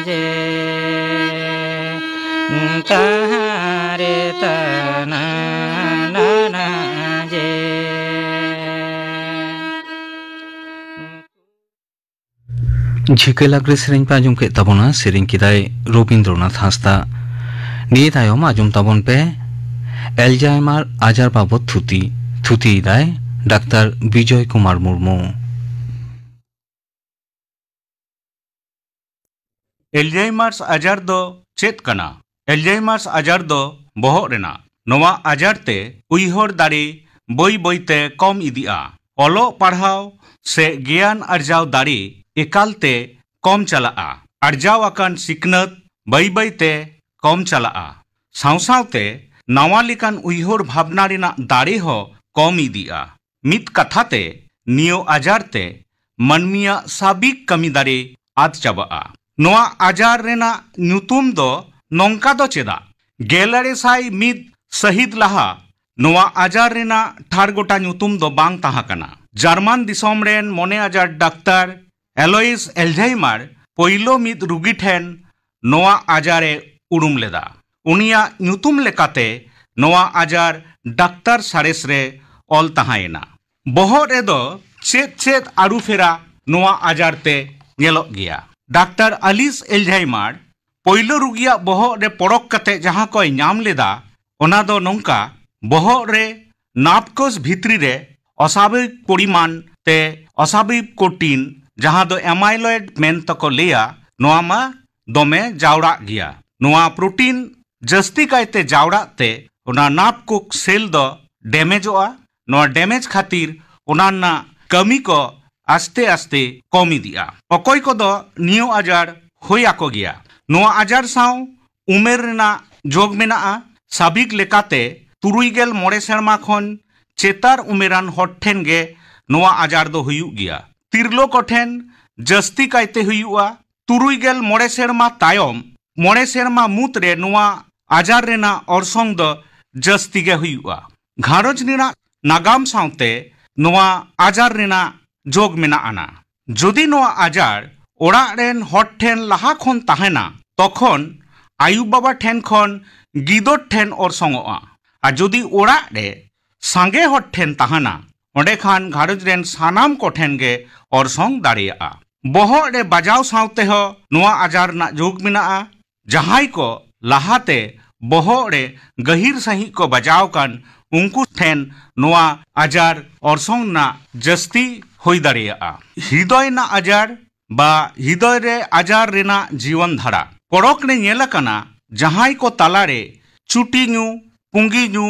ᱡᱮ, ᱛᱟᱦᱟᱨᱮ ᱛᱟᱱᱟᱱᱟ ᱡᱮ᱾ ᱡᱷᱤᱠᱟᱹ ᱞᱟᱜᱽᱲᱮ ᱥᱮᱨᱮᱧ ᱯᱮ ᱟᱸᱡᱚᱢ ᱠᱮᱫ ᱛᱟᱵᱚᱱᱟ, ᱥᱮᱨᱮᱧ ᱠᱮᱫᱟᱭ ᱨᱚᱵᱤᱱᱫᱨᱚᱱᱟᱛᱷ ᱦᱟᱸᱥᱫᱟ᱾ ᱱᱤᱭᱟᱹ ᱛᱟᱭᱚᱢ ᱟᱸᱡᱚᱢ ᱛᱟᱵᱚᱱ ᱯᱮ ᱮᱞᱡᱟᱭᱢᱟᱨ ᱟᱡᱟᱨ ᱵᱟᱵᱚᱛ ᱛᱷᱩᱛᱤ, ᱛᱷᱩᱛᱤᱭᱮᱫᱟᱭ ᱰᱟᱠᱛᱟᱨ ᱵᱤᱡᱚᱭ ᱠᱩᱢᱟᱨ ᱢᱩᱨᱢᱩ᱾ ᱮᱞᱡᱟᱭᱢᱟᱨᱥ ᱟᱡᱟᱨ ᱫᱚ ᱪᱮᱫ ᱠᱟᱱᱟ? ᱮᱞᱡᱟᱭᱢᱟᱨᱥ ᱟᱡᱟᱨ ᱫᱚ ᱵᱚᱦᱚᱜ ᱨᱮᱱᱟᱜ᱾ ᱱᱚᱣᱟ ᱟᱡᱟᱨ ᱛᱮ ᱩᱭᱦᱟᱹᱨ ᱫᱟᱲᱮ ᱵᱟᱹᱭ ᱵᱟᱹᱭ ᱛᱮ ᱠᱚᱢ ᱤᱫᱤᱜᱼᱟ᱾ ᱚᱞᱚᱜ ᱯᱟᱲᱦᱟᱣ ᱥᱮ ᱜᱮᱭᱟᱱ ᱟᱨᱡᱟᱣ ᱫᱟᱲᱮ ᱮᱠᱟᱞ ᱛᱮ ᱠᱚᱢ ᱪᱟᱞᱟᱜᱼᱟ᱾ ᱟᱨᱡᱟᱣ ᱟᱠᱟᱱ ᱥᱤᱠᱷᱱᱟᱹᱛ ᱵᱟᱹᱭ ᱵᱟᱹᱭ ᱛᱮ ᱠᱚᱢ ᱪᱟᱞᱟᱜᱼᱟ᱾ ᱥᱟᱶ ᱥᱟᱶᱛᱮ ᱱᱟᱣᱟ ᱞᱮᱠᱟᱱ ᱩᱭᱦᱟᱹᱨ ᱵᱷᱟᱵᱽᱱᱟ ᱨᱮᱱᱟᱜ ᱫᱟᱲᱮ ᱦᱚᱸ ᱠᱚᱢ ᱤᱫᱤᱜᱼᱟ᱾ ᱢᱤᱫ ᱠᱟᱛᱷᱟ ᱛᱮ, ᱱᱤᱭᱟᱹ ᱟᱡᱟᱨ ᱛᱮ ᱢᱟᱹᱱᱢᱤᱭᱟᱜ ᱥᱟᱵᱤᱠ ᱠᱟᱹᱢᱤ ᱫᱟᱲᱮ ᱟᱫ ᱪᱟᱵᱟᱜᱼᱟ᱾ ᱱᱚᱣᱟ ᱟᱡᱟᱨ ᱨᱮᱱᱟᱜ ᱧᱩᱛᱩᱢ ᱫᱚ ᱱᱚᱝᱠᱟ ᱫᱚ ᱪᱮᱫᱟᱜ? ᱜᱮᱞ ᱟᱨᱮ ᱥᱟᱭ ᱢᱤᱫ ᱥᱟᱹᱦᱤᱛ ᱞᱟᱦᱟ ᱱᱚᱣᱟ ᱟᱡᱟᱨ ᱨᱮᱱᱟᱜ ᱴᱷᱟᱨ ᱜᱚᱴᱟ ᱧᱩᱛᱩᱢ ᱫᱚ ᱵᱟᱝ ᱛᱟᱦᱮᱸ ᱠᱟᱱᱟ᱾ ᱡᱟᱨᱢᱟᱱ ᱫᱤᱥᱚᱢ ᱨᱮᱱ ᱢᱚᱱᱮ ᱟᱡᱟᱨ ᱰᱟᱠᱛᱟᱨ ᱮᱞᱚᱭᱤᱥ ᱮᱞᱡᱷᱟᱭᱢᱟᱨ ᱯᱳᱭᱞᱳ ᱢᱤᱫ ᱨᱩᱜᱤ ᱴᱷᱮᱱ ᱱᱚᱣᱟ ᱟᱡᱟᱨ ᱮ ᱩᱨᱩᱢ ᱞᱮᱫᱟ᱾ ᱩᱱᱤᱭᱟᱜ ᱧᱩᱛᱩᱢ ᱞᱮᱠᱟᱛᱮ ᱱᱚᱣᱟ ᱟᱡᱟᱨ ᱰᱟᱠᱛᱟᱨ ᱥᱟᱬᱮᱥ ᱨᱮ ᱚᱞ ᱛᱟᱦᱮᱸᱭᱮᱱᱟ᱾ ᱵᱚᱦᱚᱜ ᱨᱮᱫᱚ ᱪᱮᱫ ᱪᱮᱫ ᱟᱹᱨᱩᱯᱷᱮᱨᱟ ᱱᱚᱣᱟ ᱟᱡᱟᱨ ᱛᱮ ᱧᱮᱞᱚᱜ ᱜᱮᱭᱟ? ᱰᱟᱠᱛᱟᱨ ᱟᱞᱤᱥ ᱮᱞᱡᱷᱟᱭᱢᱟᱨ ᱯᱳᱭᱞᱳ ᱨᱩᱜᱤᱭᱟᱜ ᱵᱚᱦᱚᱜ ᱨᱮ ᱯᱚᱨᱚᱠ ᱠᱟᱛᱮ ᱡᱟᱦᱟᱸ ᱠᱚᱭ ᱧᱟᱢ ᱞᱮᱫᱟ, ᱚᱱᱟ ᱫᱚ ᱱᱚᱝᱠᱟ: ᱵᱚᱦᱚᱜ ᱨᱮ ᱱᱟᱨᱵᱷ ᱠᱳᱥ ᱵᱷᱤᱛᱨᱤ ᱨᱮ ᱚᱥᱟᱵᱷᱟᱵᱤᱠ ᱯᱚᱨᱤᱢᱟᱱ ᱛᱮ ᱚᱥᱟᱵᱷᱟᱵᱤᱠ ᱯᱨᱳᱴᱤᱱ, ᱡᱟᱦᱟᱸ ᱫᱚ ᱮᱢᱟᱭᱞᱚᱭᱮᱰ ᱢᱮᱱ ᱛᱮᱠᱚ ᱞᱟᱹᱭᱟ, ᱱᱚᱣᱟ ᱢᱟ ᱫᱚᱢᱮ ᱡᱟᱣᱨᱟᱜ ᱜᱮᱭᱟ᱾ ᱱᱚᱣᱟ ᱯᱨᱳᱴᱤᱱ ᱡᱟᱹᱥᱛᱤ ᱠᱟᱭᱛᱮ ᱡᱟᱣᱨᱟᱜ ᱛᱮ ᱚᱱᱟ ᱱᱟᱨᱵᱷ ᱠᱳᱥ ᱥᱮᱞ ᱫᱚ ᱰᱮᱢᱮᱡᱚᱜᱼᱟ᱾ ᱱᱚᱣᱟ ᱰᱮᱢᱮᱡᱽ ᱠᱷᱟᱹᱛᱤᱨ ᱚᱱᱟ ᱨᱮᱱᱟᱜ ᱠᱟᱹᱢᱤ ᱠᱚ ᱟᱥᱛᱮ ᱟᱥᱛᱮ ᱠᱚᱢ ᱤᱫᱤᱜᱼᱟ᱾ ᱚᱠᱚᱭ ᱠᱚᱫᱚ ᱱᱤᱭᱟᱹ ᱟᱡᱟᱨ ᱦᱩᱭ ᱟᱠᱚ ᱜᱮᱭᱟ᱾ ᱱᱚᱣᱟ ᱟᱡᱟᱨ ᱥᱟᱶ ᱩᱢᱮᱨ ᱨᱮᱱᱟᱜ ᱡᱳᱜᱽ ᱢᱮᱱᱟᱜᱼᱟ᱾ ᱥᱟᱵᱤᱠ ᱞᱮᱠᱟᱛᱮ ᱛᱩᱨᱩᱭ ᱜᱮᱞ ᱢᱚᱬᱮ ᱥᱮᱨᱢᱟ ᱠᱷᱚᱱ ᱪᱮᱛᱟᱱ ᱩᱢᱮᱨᱟᱱ ᱦᱚᱲ ᱴᱷᱮᱱ ᱜᱮ ᱱᱚᱣᱟ ᱟᱡᱟᱨ ᱫᱚ ᱦᱩᱭᱩᱜ ᱜᱮᱭᱟ᱾ ᱛᱤᱨᱞᱟᱹ ᱠᱚᱴᱷᱮᱱ ᱡᱟᱹᱥᱛᱤ ᱠᱟᱭᱛᱮ ᱦᱩᱭᱩᱜᱼᱟ᱾ ᱛᱩᱨᱩᱭ ᱜᱮᱞ ᱢᱚᱬᱮ ᱥᱮᱨᱢᱟ ᱛᱟᱭᱚᱢ ᱢᱚᱬᱮ ᱥᱮᱨᱢᱟ ᱢᱩᱫᱽ ᱨᱮ ᱱᱚᱣᱟ ᱟᱡᱟᱨ ᱨᱮᱱᱟᱜ ᱚᱨᱥᱚᱝ ᱫᱚ ᱡᱟᱹᱥᱛᱤ ᱜᱮ ᱦᱩᱭᱩᱜᱼᱟ᱾ ᱜᱷᱟᱨᱚᱸᱡᱽ ᱨᱮᱱᱟᱜ ᱱᱟᱜᱟᱢ ᱥᱟᱶᱛᱮ ᱱᱚᱣᱟ ᱟᱡᱟᱨ ᱨᱮᱱᱟᱜ ᱡᱳᱜᱽ ᱢᱮᱱᱟᱜ ᱟᱱᱟ᱾ ᱡᱩᱫᱤ ᱱᱚᱣᱟ ᱟᱡᱟᱨ ᱚᱲᱟᱜ ᱨᱮᱱ ᱦᱚᱲ ᱴᱷᱮᱱ ᱞᱟᱦᱟ ᱠᱷᱚᱱ ᱛᱟᱦᱮᱱᱟ, ᱛᱚᱠᱷᱚᱱ ᱟᱭᱩ ᱵᱟᱵᱟ ᱴᱷᱮᱱ ᱠᱷᱚᱱ ᱜᱤᱫᱟᱹᱨ ᱴᱷᱮᱱ ᱚᱨᱥᱚᱝᱚᱜᱼᱟ᱾ ᱟᱨ ᱡᱩᱫᱤ ᱚᱲᱟᱜ ᱨᱮ ᱥᱟᱸᱜᱮ ᱦᱚᱲ ᱴᱷᱮᱱ ᱛᱟᱦᱮᱱᱟ, ᱚᱸᱰᱮ ᱠᱷᱟᱱ ᱜᱷᱟᱨᱚᱸᱡᱽ ᱨᱮᱱ ᱥᱟᱱᱟᱢ ᱠᱚᱴᱷᱮᱱ ᱜᱮ ᱚᱨᱥᱚᱝ ᱫᱟᱲᱮᱭᱟᱜᱼᱟ᱾ ᱵᱚᱦᱚᱜ ᱨᱮ ᱵᱟᱡᱟᱣ ᱥᱟᱶ ᱛᱮᱦᱚᱸ ᱱᱚᱣᱟ ᱟᱡᱟᱨ ᱨᱮᱱᱟᱜ ᱡᱳᱜᱽ ᱢᱮᱱᱟᱜᱼᱟ᱾ ᱡᱟᱦᱟᱸᱭ ᱠᱚ ᱞᱟᱦᱟᱛᱮ ᱵᱚᱦᱚᱜ ᱨᱮ ᱜᱟᱹᱦᱤᱨ ᱥᱟᱺᱦᱤᱡ ᱠᱚ ᱵᱟᱡᱟᱣ ᱠᱟᱱ, ᱩᱱᱠᱩ ᱴᱷᱮᱱ ᱱᱚᱣᱟ ᱟᱡᱟᱨ ᱚᱨᱥᱚᱝ ᱨᱮᱱᱟᱜ ᱡᱟᱹᱥᱛᱤ ᱦᱩᱭ ᱫᱟᱲᱮᱭᱟᱜᱼᱟ᱾ ᱦᱨᱤᱫᱚᱭ ᱨᱮᱱᱟᱜ ᱟᱡᱟᱨ ᱵᱟ ᱦᱨᱤᱫᱚᱭ ᱨᱮ ᱟᱡᱟᱨ ᱨᱮᱱᱟᱜ ᱡᱤᱭᱚᱱ ᱫᱷᱟᱨᱟ᱾ ᱯᱚᱨᱚᱠ ᱨᱮ ᱧᱮᱞ ᱟᱠᱟᱱᱟ, ᱡᱟᱦᱟᱸᱭ ᱠᱚ ᱛᱟᱞᱟᱨᱮ ᱪᱩᱴᱤ ᱧᱩ, ᱯᱩᱸᱜᱤ ᱧᱩ,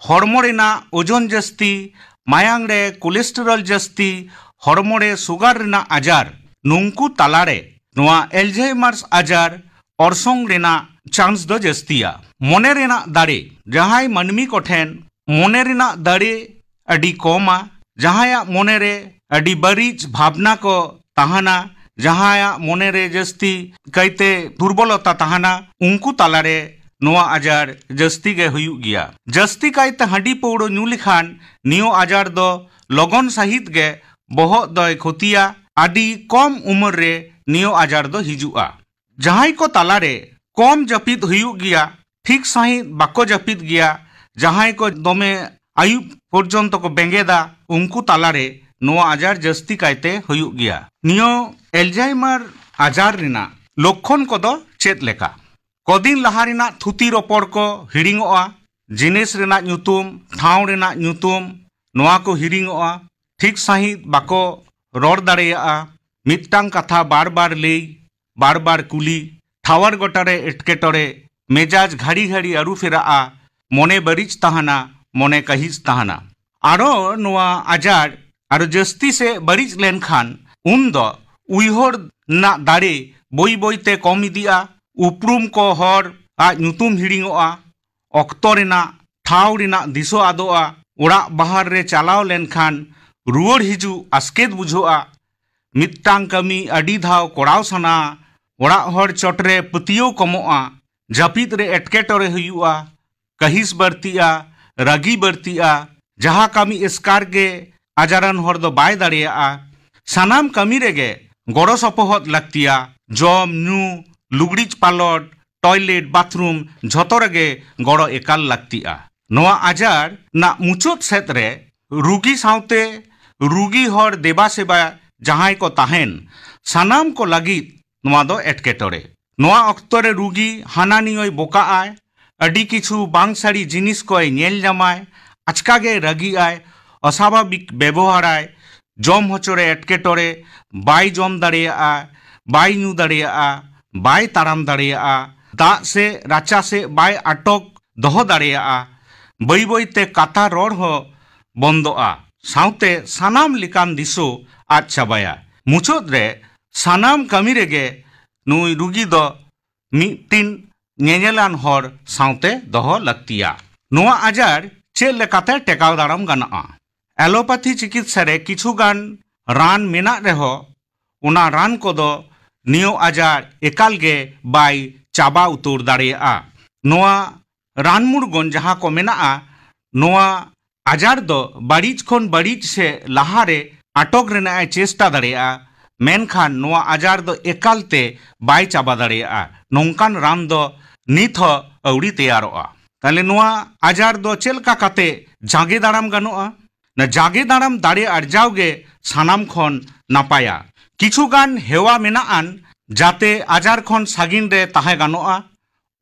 ᱦᱚᱲᱢᱚ ᱨᱮᱱᱟᱜ ᱳᱡᱚᱱ ᱡᱟᱹᱥᱛᱤ, ᱢᱟᱭᱟᱝ ᱨᱮ ᱠᱳᱞᱮᱥᱴᱮᱨᱚᱞ ᱡᱟᱹᱥᱛᱤ, ᱦᱚᱲᱢᱚ ᱨᱮ ᱥᱩᱜᱟᱨ ᱨᱮᱱᱟᱜ ᱟᱡᱟᱨ, ᱱᱩᱝᱠᱩ ᱛᱟᱞᱟᱨᱮ ᱱᱚᱣᱟ ᱮᱞᱡᱷᱟᱭᱢᱟᱨᱥ ᱟᱡᱟᱨ ᱚᱨᱥᱚᱝ ᱨᱮᱱᱟᱜ ᱪᱟᱱᱥ ᱫᱚ ᱡᱟᱹᱥᱛᱤᱭᱟ᱾ ᱢᱚᱱᱮ ᱨᱮᱱᱟᱜ ᱫᱟᱲᱮ᱾ ᱡᱟᱦᱟᱸᱭ ᱢᱟᱹᱱᱢᱤ ᱠᱚᱴᱷᱮᱱ ᱢᱚᱱᱮ ᱨᱮᱱᱟᱜ ᱫᱟᱲᱮ ᱟᱹᱰᱤ ᱠᱚᱢᱟ, ᱡᱟᱦᱟᱸᱭᱟᱜ ᱢᱚᱱᱮᱨᱮ ᱟᱹᱰᱤ ᱵᱟᱹᱲᱤᱡ ᱵᱷᱟᱵᱽᱱᱟ ᱠᱚ ᱛᱟᱦᱮᱱᱟ, ᱡᱟᱦᱟᱸᱭᱟᱜ ᱢᱚᱱᱮᱨᱮ ᱡᱟᱹᱥᱛᱤ ᱠᱟᱭᱛᱮ ᱫᱩᱨᱵᱚᱞᱚᱛᱟ ᱛᱟᱦᱮᱱᱟ, ᱩᱱᱠᱩ ᱛᱟᱞᱟᱨᱮ ᱱᱚᱣᱟ ᱟᱡᱟᱨ ᱡᱟᱹᱥᱛᱤ ᱜᱮ ᱦᱩᱭᱩᱜ ᱜᱮᱭᱟ᱾ ᱡᱟᱹᱥᱛᱤ ᱠᱟᱭᱛᱮ ᱦᱟᱺᱰᱤ ᱯᱟᱹᱣᱨᱟᱹ ᱧᱩ ᱞᱮᱠᱷᱟᱱ ᱱᱤᱭᱟᱹ ᱟᱡᱟᱨ ᱫᱚ ᱞᱚᱜᱚᱱ ᱥᱟᱹᱦᱤᱡ ᱜᱮ ᱵᱚᱦᱚᱜ ᱫᱚᱭ ᱠᱷᱚᱛᱤᱭᱟ᱾ ᱟᱹᱰᱤ ᱠᱚᱢ ᱩᱢᱮᱨ ᱨᱮ ᱱᱤᱭᱟᱹ ᱟᱡᱟᱨ ᱫᱚ ᱦᱤᱡᱩᱜᱼᱟ᱾ ᱡᱟᱦᱟᱸᱭ ᱠᱚ ᱛᱟᱞᱟᱨᱮ ᱠᱚᱢ ᱡᱟᱹᱯᱤᱫ ᱦᱩᱭᱩᱜ ᱜᱮᱭᱟ, ᱴᱷᱤᱠ ᱥᱟᱺᱦᱤᱡ ᱵᱟᱠᱚ ᱡᱟᱹᱯᱤᱫ ᱜᱮᱭᱟ, ᱡᱟᱦᱟᱸᱭ ᱠᱚ ᱫᱚᱢᱮ ᱟᱹᱭᱩᱵ ᱯᱚᱨᱡᱚᱱᱛᱚ ᱠᱚ ᱵᱮᱸᱜᱮᱫᱟ, ᱩᱱᱠᱩ ᱛᱟᱞᱟᱨᱮ ᱱᱚᱣᱟ ᱟᱡᱟᱨ ᱡᱟᱹᱥᱛᱤ ᱠᱟᱭᱛᱮ ᱦᱩᱭᱩᱜ ᱜᱮᱭᱟ᱾ ᱱᱤᱭᱟᱹ ᱮᱞᱡᱟᱭᱢᱟᱨ ᱟᱡᱟᱨ ᱨᱮᱱᱟᱜ ᱞᱚᱠᱠᱷᱚᱱ ᱠᱚᱫᱚ ᱪᱮᱫ ᱞᱮᱠᱟ? ᱠᱚᱫᱤᱱ ᱞᱟᱦᱟ ᱨᱮᱱᱟᱜ ᱛᱷᱩᱛᱤ ᱨᱚᱯᱚᱲ ᱠᱚ ᱦᱤᱲᱤᱧᱚᱜᱼᱟ, ᱡᱤᱱᱤᱥ ᱨᱮᱱᱟᱜ ᱧᱩᱛᱩᱢ, ᱴᱷᱟᱶ ᱨᱮᱱᱟᱜ ᱧᱩᱛᱩᱢ, ᱱᱚᱣᱟ ᱠᱚ ᱦᱤᱲᱤᱧᱚᱜᱼᱟ, ᱴᱷᱤᱠ ᱥᱟᱺᱦᱤᱡ ᱵᱟᱠᱚ ᱨᱚᱲ ᱫᱟᱲᱮᱭᱟᱜᱼᱟ, ᱢᱤᱫᱴᱟᱝ ᱠᱟᱛᱷᱟ ᱵᱟᱨ ᱵᱟᱨ ᱞᱟᱹᱭ, ᱵᱟᱨ ᱵᱟᱨ ᱠᱩᱞᱤ, ᱴᱷᱟᱶ ᱜᱚᱴᱟᱨᱮ ᱮᱴᱠᱮᱴᱚᱬᱮ, ᱢᱮᱡᱟᱡᱽ ᱜᱷᱟᱹᱲᱤ ᱜᱷᱟᱹᱲᱤ ᱟᱹᱨᱩ ᱯᱷᱮᱨᱟᱜᱼᱟ, ᱢᱚᱱᱮ ᱵᱟᱹᱲᱤᱡ ᱛᱟᱦᱮᱱᱟ, ᱢᱚᱱᱮ ᱠᱟᱹᱦᱤᱥ ᱛᱟᱦᱮᱱᱟ᱾ ᱟᱨᱚ ᱱᱚᱣᱟ ᱟᱡᱟᱨ ᱟᱨᱚ ᱡᱟᱹᱥᱛᱤ ᱥᱮ ᱵᱟᱹᱲᱤᱡ ᱞᱮᱱᱠᱷᱟᱱ ᱩᱱᱫᱚ ᱩᱭᱦᱟᱹᱨ ᱨᱮᱱᱟᱜ ᱫᱟᱲᱮ ᱵᱟᱹᱭ ᱵᱟᱹᱭᱛᱮ ᱠᱚᱢ ᱤᱫᱤᱜᱼᱟ, ᱩᱯᱨᱩᱢ ᱠᱚ ᱦᱚᱲ ᱟᱜ ᱧᱩᱛᱩᱢ ᱦᱤᱲᱤᱧᱚᱜᱼᱟ, ᱚᱠᱛᱚ ᱨᱮᱱᱟᱜ ᱴᱷᱟᱶ ᱨᱮᱱᱟᱜ ᱫᱤᱥᱟᱹ ᱟᱫᱚᱜᱼᱟ, ᱚᱲᱟᱜ ᱵᱟᱦᱟᱨ ᱨᱮ ᱪᱟᱞᱟᱣ ᱞᱮᱱᱠᱷᱟᱱ ᱨᱩᱣᱟᱹᱲ ᱦᱤᱡᱩᱜ ᱟᱥᱠᱮᱛ ᱵᱩᱡᱷᱟᱹᱜᱼᱟ, ᱢᱤᱫᱴᱟᱝ ᱠᱟᱹᱢᱤ ᱟᱹᱰᱤ ᱫᱷᱟᱣ ᱠᱚᱨᱟᱣ ᱥᱟᱱᱟ, ᱚᱲᱟᱜ ᱦᱚᱲ ᱪᱚᱴᱨᱮ ᱯᱟᱹᱛᱭᱟᱹᱣ ᱠᱚᱢᱚᱜᱼᱟ, ᱡᱟᱹᱯᱤᱫ ᱨᱮ ᱮᱴᱠᱮᱴᱚᱬᱮ ᱦᱩᱭᱩᱜᱼᱟ, ᱠᱟᱹᱦᱤᱥ ᱵᱟᱹᱲᱛᱤᱜᱼᱟ, ᱨᱟᱹᱜᱤ ᱵᱟᱹᱲᱛᱤᱜᱼᱟ, ᱡᱟᱦᱟᱸ ᱠᱟᱹᱢᱤ ᱮᱥᱠᱟᱨ ᱜᱮ ᱟᱡᱟᱨᱟᱱ ᱦᱚᱲ ᱫᱚ ᱵᱟᱭ ᱫᱟᱲᱮᱭᱟᱜᱼᱟ᱾ ᱥᱟᱱᱟᱢ ᱠᱟᱹᱢᱤ ᱨᱮᱜᱮ ᱜᱚᱲᱚ ᱥᱚᱯᱚᱦᱚᱫ ᱞᱟᱹᱠᱛᱤᱭᱟ, ᱡᱚᱢ, ᱧᱩ, ᱞᱩᱜᱽᱲᱤᱡ ᱯᱟᱞᱚᱴ, ᱴᱚᱭᱞᱮᱴ, ᱵᱟᱛᱷᱨᱩᱢ, ᱡᱷᱚᱛᱚ ᱨᱮᱜᱮ ᱜᱚᱲᱚ ᱮᱠᱟᱞ ᱞᱟᱹᱠᱛᱤᱜᱼᱟ᱾ ᱱᱚᱣᱟ ᱟᱡᱟᱨ ᱨᱮᱱᱟᱜ ᱢᱩᱪᱟᱹᱫ ᱥᱮᱫ ᱨᱮ ᱨᱩᱜᱤ ᱥᱟᱶᱛᱮ ᱨᱩᱜᱤ ᱦᱚᱲ ᱫᱮᱵᱟ ᱥᱮᱵᱟ ᱡᱟᱦᱟᱸᱭ ᱠᱚ ᱛᱟᱦᱮᱱ, ᱥᱟᱱᱟᱢ ᱠᱚ ᱞᱟᱹᱜᱤᱫ ᱱᱚᱣᱟ ᱫᱚ ᱮᱴᱠᱮᱴᱚᱬᱮ᱾ ᱱᱚᱣᱟ ᱚᱠᱛᱚ ᱨᱮ ᱨᱩᱜᱤ ᱦᱟᱱᱟ ᱱᱤᱭᱟᱹᱭ ᱵᱚᱠᱟᱜᱼᱟᱭ, ᱟᱹᱰᱤ ᱠᱤᱪᱷᱩ ᱵᱟᱝ ᱥᱟᱹᱨᱤ ᱡᱤᱱᱤᱥ ᱠᱚᱭ ᱧᱮᱞ ᱧᱟᱢᱟᱭ, ᱟᱪᱠᱟ ᱜᱮ ᱨᱟᱹᱜᱤᱜᱼᱟᱭ, ᱚᱥᱟᱵᱷᱟᱵᱤᱠ ᱵᱮᱵᱚᱦᱟᱨᱟᱭ, ᱡᱚᱢ ᱦᱚᱪᱚ ᱨᱮ ᱮᱴᱠᱮᱴᱚᱬᱮ, ᱵᱟᱭ ᱡᱚᱢ ᱫᱟᱲᱮᱭᱟᱜᱼᱟ, ᱵᱟᱭ ᱧᱩ ᱫᱟᱲᱮᱭᱟᱜᱼᱟ, ᱵᱟᱭ ᱛᱟᱲᱟᱢ ᱫᱟᱲᱮᱭᱟᱜᱼᱟ, ᱫᱟᱜ ᱥᱮ ᱨᱟᱪᱟ ᱥᱮ ᱵᱟᱭ ᱟᱴᱚᱠ ᱫᱚᱦᱚ ᱫᱟᱲᱮᱭᱟᱜᱼᱟ, ᱵᱟᱹᱭ ᱵᱟᱹᱭᱛᱮ ᱠᱟᱛᱷᱟ ᱨᱚᱲ ᱦᱚᱸ ᱵᱚᱱᱫᱚᱜᱼᱟ, ᱥᱟᱶᱛᱮ ᱥᱟᱱᱟᱢ ᱞᱮᱠᱟᱱ ᱫᱤᱥᱟᱹ ᱟᱫ ᱪᱟᱵᱟᱭᱟ᱾ ᱢᱩᱪᱟᱹᱫ ᱨᱮ ᱥᱟᱱᱟᱢ ᱠᱟᱹᱢᱤ ᱨᱮᱜᱮ ᱱᱩᱭ ᱨᱩᱜᱤ ᱫᱚ ᱢᱤᱫᱴᱤᱱ ᱧᱮᱧᱮᱞᱟᱱ ᱦᱚᱲ ᱥᱟᱶᱛᱮ ᱫᱚᱦᱚ ᱞᱟᱹᱠᱛᱤᱭᱟ᱾ ᱱᱚᱣᱟ ᱟᱡᱟᱨ ᱪᱮᱫ ᱞᱮᱠᱟᱛᱮ ᱴᱮᱠᱟᱣ ᱫᱟᱨᱟᱢ ᱜᱟᱱᱚᱜᱼᱟ? ᱮᱞᱳᱯᱟᱛᱷᱤ ᱪᱤᱠᱤᱛᱥᱟ ᱨᱮ ᱠᱤᱪᱷᱩ ᱜᱟᱱ ᱨᱟᱱ ᱢᱮᱱᱟᱜ ᱨᱮᱦᱚᱸ, ᱚᱱᱟ ᱨᱟᱱ ᱠᱚᱫᱚ ᱱᱤᱭᱟᱹ ᱟᱡᱟᱨ ᱮᱠᱟᱞ ᱜᱮ ᱵᱟᱭ ᱪᱟᱵᱟ ᱩᱛᱟᱹᱨ ᱫᱟᱲᱮᱭᱟᱜᱼᱟ᱾ ᱱᱚᱣᱟ ᱨᱟᱱ ᱢᱩᱨᱜᱚᱱ ᱡᱟᱦᱟᱸ ᱠᱚ ᱢᱮᱱᱟᱜᱼᱟ, ᱱᱚᱣᱟ ᱟᱡᱟᱨ ᱫᱚ ᱵᱟᱹᱲᱤᱡ ᱠᱷᱚᱱ ᱵᱟᱹᱲᱤᱡ ᱥᱮ ᱞᱟᱦᱟᱨᱮ ᱟᱴᱚᱠ ᱨᱮᱱᱟᱜ ᱮ ᱪᱮᱥᱴᱟ ᱫᱟᱲᱮᱭᱟᱜᱼᱟ, ᱢᱮᱱᱠᱷᱟᱱ ᱱᱚᱣᱟ ᱟᱡᱟᱨ ᱫᱚ ᱮᱠᱟᱞ ᱛᱮ ᱵᱟᱭ ᱪᱟᱵᱟ ᱫᱟᱲᱮᱭᱟᱜᱼᱟ᱾ ᱱᱚᱝᱠᱟᱱ ᱨᱟᱱ ᱫᱚ ᱱᱤᱛ ᱦᱚᱸ ᱟᱹᱣᱲᱤ ᱛᱮᱭᱟᱨᱚᱜᱼᱟ᱾ ᱛᱟᱦᱞᱮ ᱱᱚᱣᱟ ᱟᱡᱟᱨ ᱫᱚ ᱪᱮᱫ ᱞᱮᱠᱟ ᱠᱟᱛᱮ ᱡᱟᱸᱜᱮ ᱫᱟᱨᱟᱢ ᱜᱟᱱᱚᱜᱼᱟ? ᱚᱱᱟ ᱡᱟᱸᱜᱮ ᱫᱟᱨᱟᱢ ᱫᱟᱲᱮ ᱟᱨᱡᱟᱣ ᱜᱮ ᱥᱟᱱᱟᱢ ᱠᱷᱚᱱ ᱱᱟᱯᱟᱭᱟ᱾ ᱠᱤᱪᱷᱩ ᱜᱟᱱ ᱦᱮᱣᱟ ᱢᱮᱱᱟᱜᱼᱟᱱ, ᱡᱟᱛᱮ ᱟᱡᱟᱨ ᱠᱷᱚᱱ ᱥᱟᱺᱜᱤᱧ ᱨᱮ ᱛᱟᱦᱮᱸ ᱜᱟᱱᱚᱜᱼᱟ᱾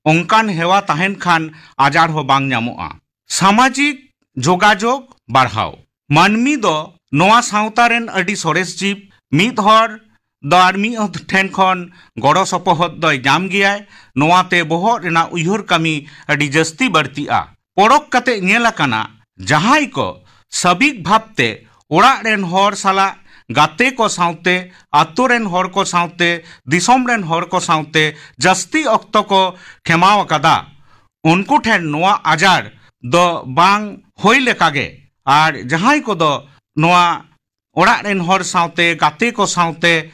ᱚᱱᱠᱟᱱ ᱦᱮᱣᱟ ᱛᱟᱦᱮᱱ ᱠᱷᱟᱱ ᱟᱡᱟᱨ ᱦᱚᱸ ᱵᱟᱝ ᱧᱟᱢᱚᱜᱼᱟ᱾ ᱥᱟᱢᱟᱡᱤᱠ ᱡᱳᱜᱟᱡᱳᱜᱽ ᱵᱟᱲᱦᱟᱣ᱾ ᱢᱟᱹᱱᱢᱤ ᱫᱚ ᱱᱚᱣᱟ ᱥᱟᱶᱛᱟ ᱨᱮᱱ ᱟᱹᱰᱤ ᱥᱚᱨᱮᱥ ᱡᱤᱵ᱾ ᱢᱤᱫ ᱦᱚᱲ ᱫᱚ ᱟᱨ ᱢᱤᱫ ᱦᱚᱲ ᱴᱷᱮᱱ ᱠᱷᱚᱱ ᱜᱚᱲᱚ ᱥᱚᱯᱚᱦᱚᱫ ᱫᱚᱭ ᱧᱟᱢ ᱜᱮᱭᱟᱭ᱾ ᱱᱚᱣᱟᱛᱮ ᱵᱚᱦᱚᱜ ᱨᱮᱱᱟᱜ ᱩᱭᱦᱟᱹᱨ ᱠᱟᱹᱢᱤ ᱟᱹᱰᱤ ᱡᱟᱹᱥᱛᱤ ᱵᱟᱹᱲᱛᱤᱜᱼᱟ᱾ ᱯᱚᱨᱚᱠ ᱠᱟᱛᱮ ᱧᱮᱞ ᱟᱠᱟᱱᱟ, ᱡᱟᱦᱟᱸᱭ ᱠᱚ ᱥᱟᱵᱤᱠ ᱵᱷᱟᱵᱽᱛᱮ ᱚᱲᱟᱜ ᱨᱮᱱ ᱦᱚᱲ ᱥᱟᱞᱟᱜ, ᱜᱟᱛᱮ ᱠᱚ ᱥᱟᱶᱛᱮ, ᱟᱛᱳ ᱨᱮᱱ ᱦᱚᱲ ᱠᱚ ᱥᱟᱶᱛᱮ, ᱫᱤᱥᱚᱢ ᱨᱮᱱ ᱦᱚᱲ ᱠᱚ ᱥᱟᱶᱛᱮ ᱡᱟᱹᱥᱛᱤ ᱚᱠᱛᱚ ᱠᱚ ᱠᱷᱮᱢᱟᱣ ᱟᱠᱟᱫᱟ, ᱩᱱᱠᱩ ᱴᱷᱮᱱ ᱱᱚᱣᱟ ᱟᱡᱟᱨ ᱫᱚ ᱵᱟᱝ ᱦᱩᱭ ᱞᱮᱠᱟᱜᱮ᱾ ᱟᱨ ᱡᱟᱦᱟᱸᱭ ᱠᱚᱫᱚ ᱱᱚᱣᱟ ᱚᱲᱟᱜ ᱨᱮᱱ ᱦᱚᱲ ᱥᱟᱶᱛᱮ, ᱜᱟᱛᱮ ᱠᱚ ᱥᱟᱶᱛᱮ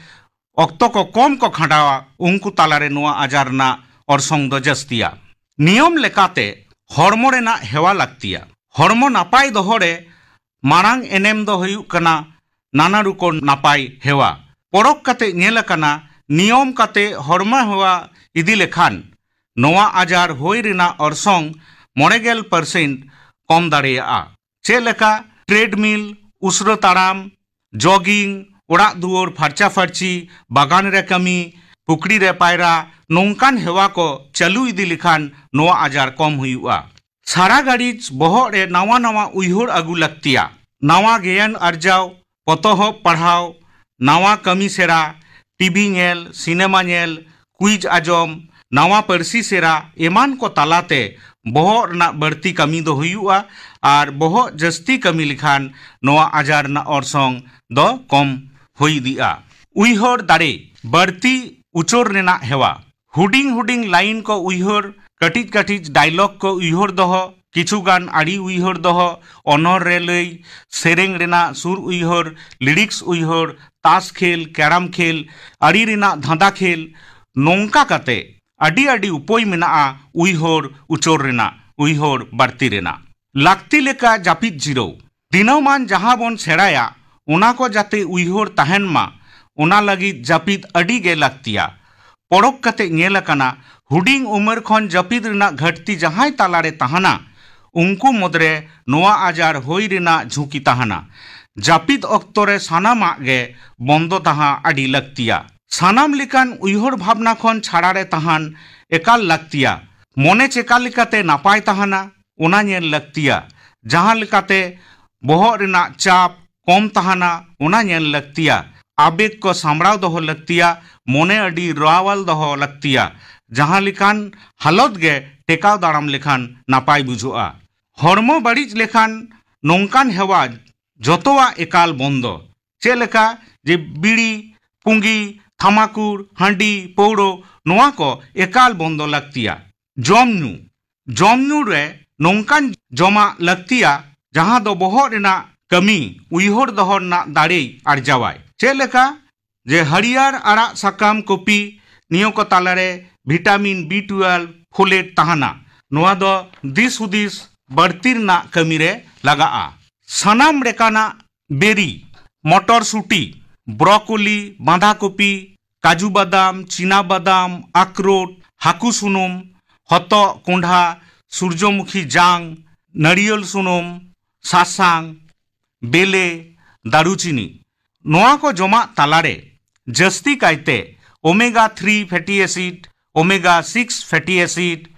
ᱚᱠᱛᱚ ᱠᱚ ᱠᱚᱢ ᱠᱚ ᱠᱷᱟᱸᱰᱟᱣᱟ, ᱩᱱᱠᱩ ᱛᱟᱞᱟᱨᱮ ᱱᱚᱣᱟ ᱟᱡᱟᱨ ᱨᱮᱱᱟᱜ ᱚᱨᱥᱚᱝ ᱫᱚ ᱡᱟᱹᱥᱛᱤᱭᱟ᱾ ᱱᱤᱭᱚᱢ ᱞᱮᱠᱟᱛᱮ ᱦᱚᱲᱢᱚ ᱨᱮᱱᱟᱜ ᱦᱮᱣᱟ ᱞᱟᱹᱠᱛᱤᱭᱟ᱾ ᱦᱚᱲᱢᱚ ᱱᱟᱯᱟᱭ ᱫᱚᱦᱚ ᱨᱮ ᱢᱟᱨᱟᱝ ᱮᱱᱮᱢ ᱫᱚ ᱦᱩᱭᱩᱜ ᱠᱟᱱᱟ ᱱᱟᱱᱟ ᱨᱚᱠᱚᱢ ᱱᱟᱯᱟᱭ ᱦᱮᱣᱟ᱾ ᱯᱚᱨᱚᱠ ᱠᱟᱛᱮ ᱧᱮᱞ ᱟᱠᱟᱱᱟ, ᱱᱤᱭᱚᱢ ᱠᱟᱛᱮ ᱦᱚᱲᱢᱚ ᱦᱮᱣᱟ ᱤᱫᱤ ᱞᱮᱠᱷᱟᱱ ᱱᱚᱣᱟ ᱟᱡᱟᱨ ᱦᱩᱭ ᱨᱮᱱᱟᱜ ᱚᱨᱥᱚᱝ ᱢᱚᱬᱮ ᱜᱮᱞ ᱯᱟᱨᱥᱮᱱᱴ ᱠᱚᱢ ᱫᱟᱲᱮᱭᱟᱜᱼᱟ᱾ ᱪᱮᱫ ᱞᱮᱠᱟ? ᱴᱨᱮᱰᱢᱤᱞ, ᱩᱥᱨᱟᱹ ᱛᱟᱲᱟᱢ, ᱡᱚᱜᱤᱝ, ᱚᱲᱟᱜ ᱫᱩᱣᱟᱹᱨ ᱯᱷᱟᱨᱪᱟ ᱯᱷᱟᱹᱨᱪᱤ, ᱵᱟᱜᱟᱱ ᱨᱮ ᱠᱟᱹᱢᱤ, ᱯᱩᱠᱷᱨᱤ ᱨᱮ ᱯᱟᱭᱨᱟ, ᱱᱚᱝᱠᱟᱱ ᱦᱮᱣᱟ ᱠᱚ ᱪᱟᱹᱞᱩ ᱤᱫᱤ ᱞᱮᱠᱷᱟᱱ ᱱᱚᱣᱟ ᱟᱡᱟᱨ ᱠᱚᱢ ᱦᱩᱭᱩᱜᱼᱟ᱾ ᱥᱟᱨᱟ ᱜᱷᱟᱹᱲᱤᱡ ᱵᱚᱦᱚᱜ ᱨᱮ ᱱᱟᱣᱟ ᱱᱟᱣᱟ ᱩᱭᱦᱟᱹᱨ ᱟᱹᱜᱩ ᱞᱟᱹᱠᱛᱤᱭᱟ᱾ ᱱᱟᱣᱟ ᱜᱮᱭᱟᱱ ᱟᱨᱡᱟᱣ, ᱯᱚᱛᱚᱵ ᱯᱟᱲᱦᱟᱣ, ᱱᱟᱣᱟ ᱠᱟᱹᱢᱤ ᱥᱮᱬᱟ, ᱴᱤᱵᱷᱤ ᱧᱮᱞ, ᱥᱤᱱᱮᱢᱟ ᱧᱮᱞ, ᱠᱩᱭᱤᱡᱽ ᱟᱸᱡᱚᱢ, ᱱᱟᱣᱟ ᱯᱟᱹᱨᱥᱤ ᱥᱮᱬᱟ ᱮᱢᱟᱱ ᱠᱚ ᱛᱟᱞᱟᱛᱮ ᱵᱚᱦᱚᱜ ᱨᱮᱱᱟᱜ ᱵᱟᱹᱲᱛᱤ ᱠᱟᱹᱢᱤ ᱫᱚ ᱦᱩᱭᱩᱜᱼᱟ᱾ ᱟᱨ ᱵᱚᱦᱚᱜ ᱡᱟᱹᱥᱛᱤ ᱠᱟᱹᱢᱤ ᱞᱮᱠᱷᱟᱱ ᱱᱚᱣᱟ ᱟᱡᱟᱨ ᱨᱮᱱᱟᱜ ᱚᱨᱥᱚᱝ ᱫᱚ ᱠᱚᱢ ᱦᱩᱭ ᱤᱫᱤᱜᱼᱟ᱾ ᱩᱭᱦᱟᱹᱨ ᱫᱟᱲᱮ ᱵᱟᱹᱲᱛᱤ ᱩᱪᱟᱹᱲ ᱨᱮᱱᱟᱜ ᱦᱮᱣᱟ᱾ ᱦᱩᱰᱤᱧ ᱦᱩᱰᱤᱧ ᱞᱟᱭᱤᱱ ᱠᱚ ᱩᱭᱦᱟᱹᱨ, ᱠᱟᱹᱴᱤᱡ ᱠᱟᱹᱴᱤᱡ ᱰᱟᱭᱞᱚᱜ ᱠᱚ ᱩᱭᱦᱟᱹᱨ ᱫᱚᱦᱚ, ᱠᱤᱪᱷᱩᱜᱟᱱ ᱟᱹᱲᱤ ᱩᱭᱦᱟᱹᱨ ᱫᱚᱦᱚ, ᱚᱱᱚᱬᱦᱮ ᱞᱟᱹᱭ, ᱥᱮᱨᱮᱧ ᱨᱮᱱᱟᱜ ᱥᱩᱨ ᱩᱭᱦᱟᱹᱨ, ᱞᱤᱨᱤᱠᱥ ᱩᱭᱦᱟᱹᱨ, ᱛᱟᱥ ᱠᱷᱮᱞ, ᱠᱮᱨᱟᱢ ᱠᱷᱮᱞ, ᱟᱹᱲᱤ ᱨᱮᱱᱟᱜ ᱫᱷᱟᱸᱫᱟ ᱠᱷᱮᱞ, ᱱᱚᱝᱠᱟ ᱠᱟᱛᱮ ᱟᱹᱰᱤ ᱟᱹᱰᱤ ᱩᱯᱟᱹᱭ ᱢᱮᱱᱟᱜᱼᱟ ᱩᱭᱦᱟᱹᱨ ᱩᱪᱟᱹᱲ ᱨᱮᱱᱟᱜ, ᱩᱭᱦᱟᱹᱨ ᱵᱟᱹᱲᱛᱤ ᱨᱮᱱᱟᱜ᱾ ᱞᱟᱹᱠᱛᱤ ᱞᱮᱠᱟ ᱡᱟᱹᱯᱤᱫ ᱡᱤᱨᱟᱹᱣ᱾ ᱫᱤᱱᱟᱹᱢᱟᱱ ᱡᱟᱦᱟᱸ ᱵᱚᱱ ᱥᱮᱬᱟᱭᱟ, ᱚᱱᱟ ᱠᱚ ᱡᱟᱛᱮ ᱩᱭᱦᱟᱹᱨ ᱛᱟᱦᱮᱱ ᱢᱟ, ᱚᱱᱟ ᱞᱟᱹᱜᱤᱫ ᱡᱟᱹᱯᱤᱫ ᱟᱹᱰᱤ ᱜᱮ ᱞᱟᱹᱠᱛᱤᱭᱟ᱾ ᱯᱚᱨᱚᱠ ᱠᱟᱛᱮ ᱧᱮᱞ ᱟᱠᱟᱱᱟ, ᱦᱩᱰᱤᱧ ᱩᱢᱮᱨ ᱠᱷᱚᱱ ᱡᱟᱹᱯᱤᱫ ᱨᱮᱱᱟᱜ ᱜᱷᱟᱹᱴᱛᱤ ᱡᱟᱦᱟᱸᱭ ᱛᱟᱞᱟᱨᱮ ᱛᱟᱦᱮᱱᱟ, ᱩᱱᱠᱩ ᱢᱩᱫᱽᱨᱮ ᱱᱚᱣᱟ ᱟᱡᱟᱨ ᱦᱩᱭ ᱨᱮᱱᱟᱜ ᱡᱷᱩᱸᱠᱤ ᱛᱟᱦᱮᱱᱟ᱾ ᱡᱟᱹᱯᱤᱫ ᱚᱠᱛᱚ ᱨᱮ ᱥᱟᱱᱟᱢᱟᱜ ᱜᱮ ᱵᱚᱱᱫᱚ ᱛᱟᱦᱮᱸ ᱟᱹᱰᱤ ᱞᱟᱹᱠᱛᱤᱭᱟ᱾ ᱥᱟᱱᱟᱢ ᱞᱮᱠᱟᱱ ᱩᱭᱦᱟᱹᱨ ᱵᱷᱟᱵᱽᱱᱟ ᱠᱷᱚᱱ ᱪᱷᱟᱲᱟ ᱨᱮ ᱛᱟᱦᱮᱱ ᱮᱠᱟᱞ ᱞᱟᱹᱠᱛᱤᱭᱟ᱾ ᱢᱚᱱᱮ ᱪᱮᱠᱟ ᱞᱮᱠᱟᱛᱮ ᱱᱟᱯᱟᱭ ᱛᱟᱦᱮᱱᱟ, ᱚᱱᱟ ᱧᱮᱞ ᱞᱟᱹᱠᱛᱤᱭᱟ᱾ ᱡᱟᱦᱟᱸ ᱞᱮᱠᱟᱛᱮ ᱵᱚᱦᱚᱜ ᱨᱮᱱᱟᱜ ᱪᱟᱯ ᱠᱚᱢ ᱛᱟᱦᱮᱱᱟ, ᱚᱱᱟ ᱧᱮᱞ ᱞᱟᱹᱠᱛᱤᱭᱟ᱾ ᱟᱵᱮᱜᱽ ᱠᱚ ᱥᱟᱢᱵᱲᱟᱣ ᱫᱚᱦᱚ ᱞᱟᱹᱠᱛᱤᱭᱟ, ᱢᱚᱱᱮ ᱟᱹᱰᱤ ᱨᱟᱣᱟᱞ ᱫᱚᱦᱚ ᱞᱟᱹᱠᱛᱤᱭᱟ᱾ ᱡᱟᱦᱟᱸ ᱞᱮᱠᱟᱱ ᱦᱟᱞᱚᱛ ᱜᱮ ᱴᱮᱠᱟᱣ ᱫᱟᱨᱟᱢ ᱞᱮᱠᱷᱟᱱ ᱱᱟᱯᱟᱭ ᱵᱩᱡᱷᱟᱹᱜᱼᱟ᱾ ᱦᱚᱲᱢᱚ ᱵᱟᱹᱲᱤᱡ ᱞᱮᱠᱷᱟᱱ ᱱᱚᱝᱠᱟᱱ ᱦᱮᱣᱟ ᱡᱚᱛᱚᱣᱟᱜ ᱮᱠᱟᱞ ᱵᱚᱱᱫᱚ᱾ ᱪᱮᱫ ᱞᱮᱠᱟ ᱡᱮ ᱵᱤᱲᱤ, ᱯᱩᱸᱜᱤ, ᱛᱷᱟᱢᱟᱠᱩᱨ, ᱦᱟᱺᱰᱤ, ᱯᱟᱹᱣᱲᱟᱹ, ᱱᱚᱣᱟ ᱠᱚ ᱮᱠᱟᱞ ᱵᱚᱱᱫᱚ ᱞᱟᱹᱠᱛᱤᱭᱟ᱾ ᱡᱚᱢ ᱧᱩ᱾ ᱡᱚᱢ ᱧᱩ ᱨᱮ ᱱᱚᱝᱠᱟᱱ ᱡᱚᱢᱟᱜ ᱞᱟᱹᱠᱛᱤᱭᱟ, ᱡᱟᱦᱟᱸ ᱫᱚ ᱵᱚᱦᱚᱜ ᱨᱮᱱᱟᱜ ᱠᱟᱹᱢᱤ, ᱩᱭᱦᱟᱹᱨ ᱫᱚᱦᱚ ᱨᱮᱱᱟᱜ ᱫᱟᱲᱮᱭ ᱟᱨᱡᱟᱣᱟᱭ᱾ ᱪᱮᱫ ᱞᱮᱠᱟ? ᱡᱮ ᱦᱟᱹᱨᱭᱟᱹᱲ ᱟᱲᱟᱜ ᱥᱟᱠᱟᱢ, ᱠᱚᱯᱤ, ᱱᱤᱭᱟᱹ ᱠᱚ ᱛᱟᱞᱟᱨᱮ ᱵᱷᱤᱴᱟᱢᱤᱱ ᱵᱤ ᱴᱩᱭᱮᱞᱵᱷ, ᱯᱷᱳᱞᱮᱴ ᱛᱟᱦᱮᱱᱟ᱾ ᱱᱚᱣᱟ ᱫᱚ ᱫᱤᱥ ᱦᱩᱫᱤᱥ ᱵᱟᱹᱲᱛᱤ ᱨᱮᱱᱟᱜ ᱠᱟᱹᱢᱤᱨᱮ ᱞᱟᱜᱟᱜᱼᱟ᱾ ᱥᱟᱱᱟᱢ ᱞᱮᱠᱟᱱᱟᱜ ᱵᱮᱨᱤ, ᱢᱚᱴᱚᱨ ᱥᱩᱴᱤ, ᱵᱨᱚᱠᱳᱞᱤ, ᱵᱟᱸᱫᱷᱟ ᱠᱚᱯᱤ, ᱠᱟᱡᱩ ᱵᱟᱫᱟᱢ, ᱪᱤᱱᱟ ᱵᱟᱫᱟᱢ, ᱟᱠᱨᱳᱴ, ᱦᱟᱹᱠᱩ ᱥᱩᱱᱩᱢ, ᱦᱚᱛᱚᱫ, ᱠᱚᱸᱰᱷᱟ, ᱥᱩᱨᱡᱚᱢᱩᱠᱷᱤ ᱡᱟᱝ, ᱱᱟᱹᱲᱤᱭᱟᱹᱞ ᱥᱩᱱᱩᱢ, ᱥᱟᱥᱟᱝ, ᱵᱮᱞᱮ, ᱫᱟᱨᱩᱪᱤᱱᱤ᱾ ᱱᱚᱣᱟ ᱠᱚ ᱡᱚᱢᱟᱜ ᱛᱟᱞᱟᱨᱮ ᱡᱟᱹᱥᱛᱤ ᱠᱟᱭᱛᱮ omega three fatty acid, omega six fatty acid,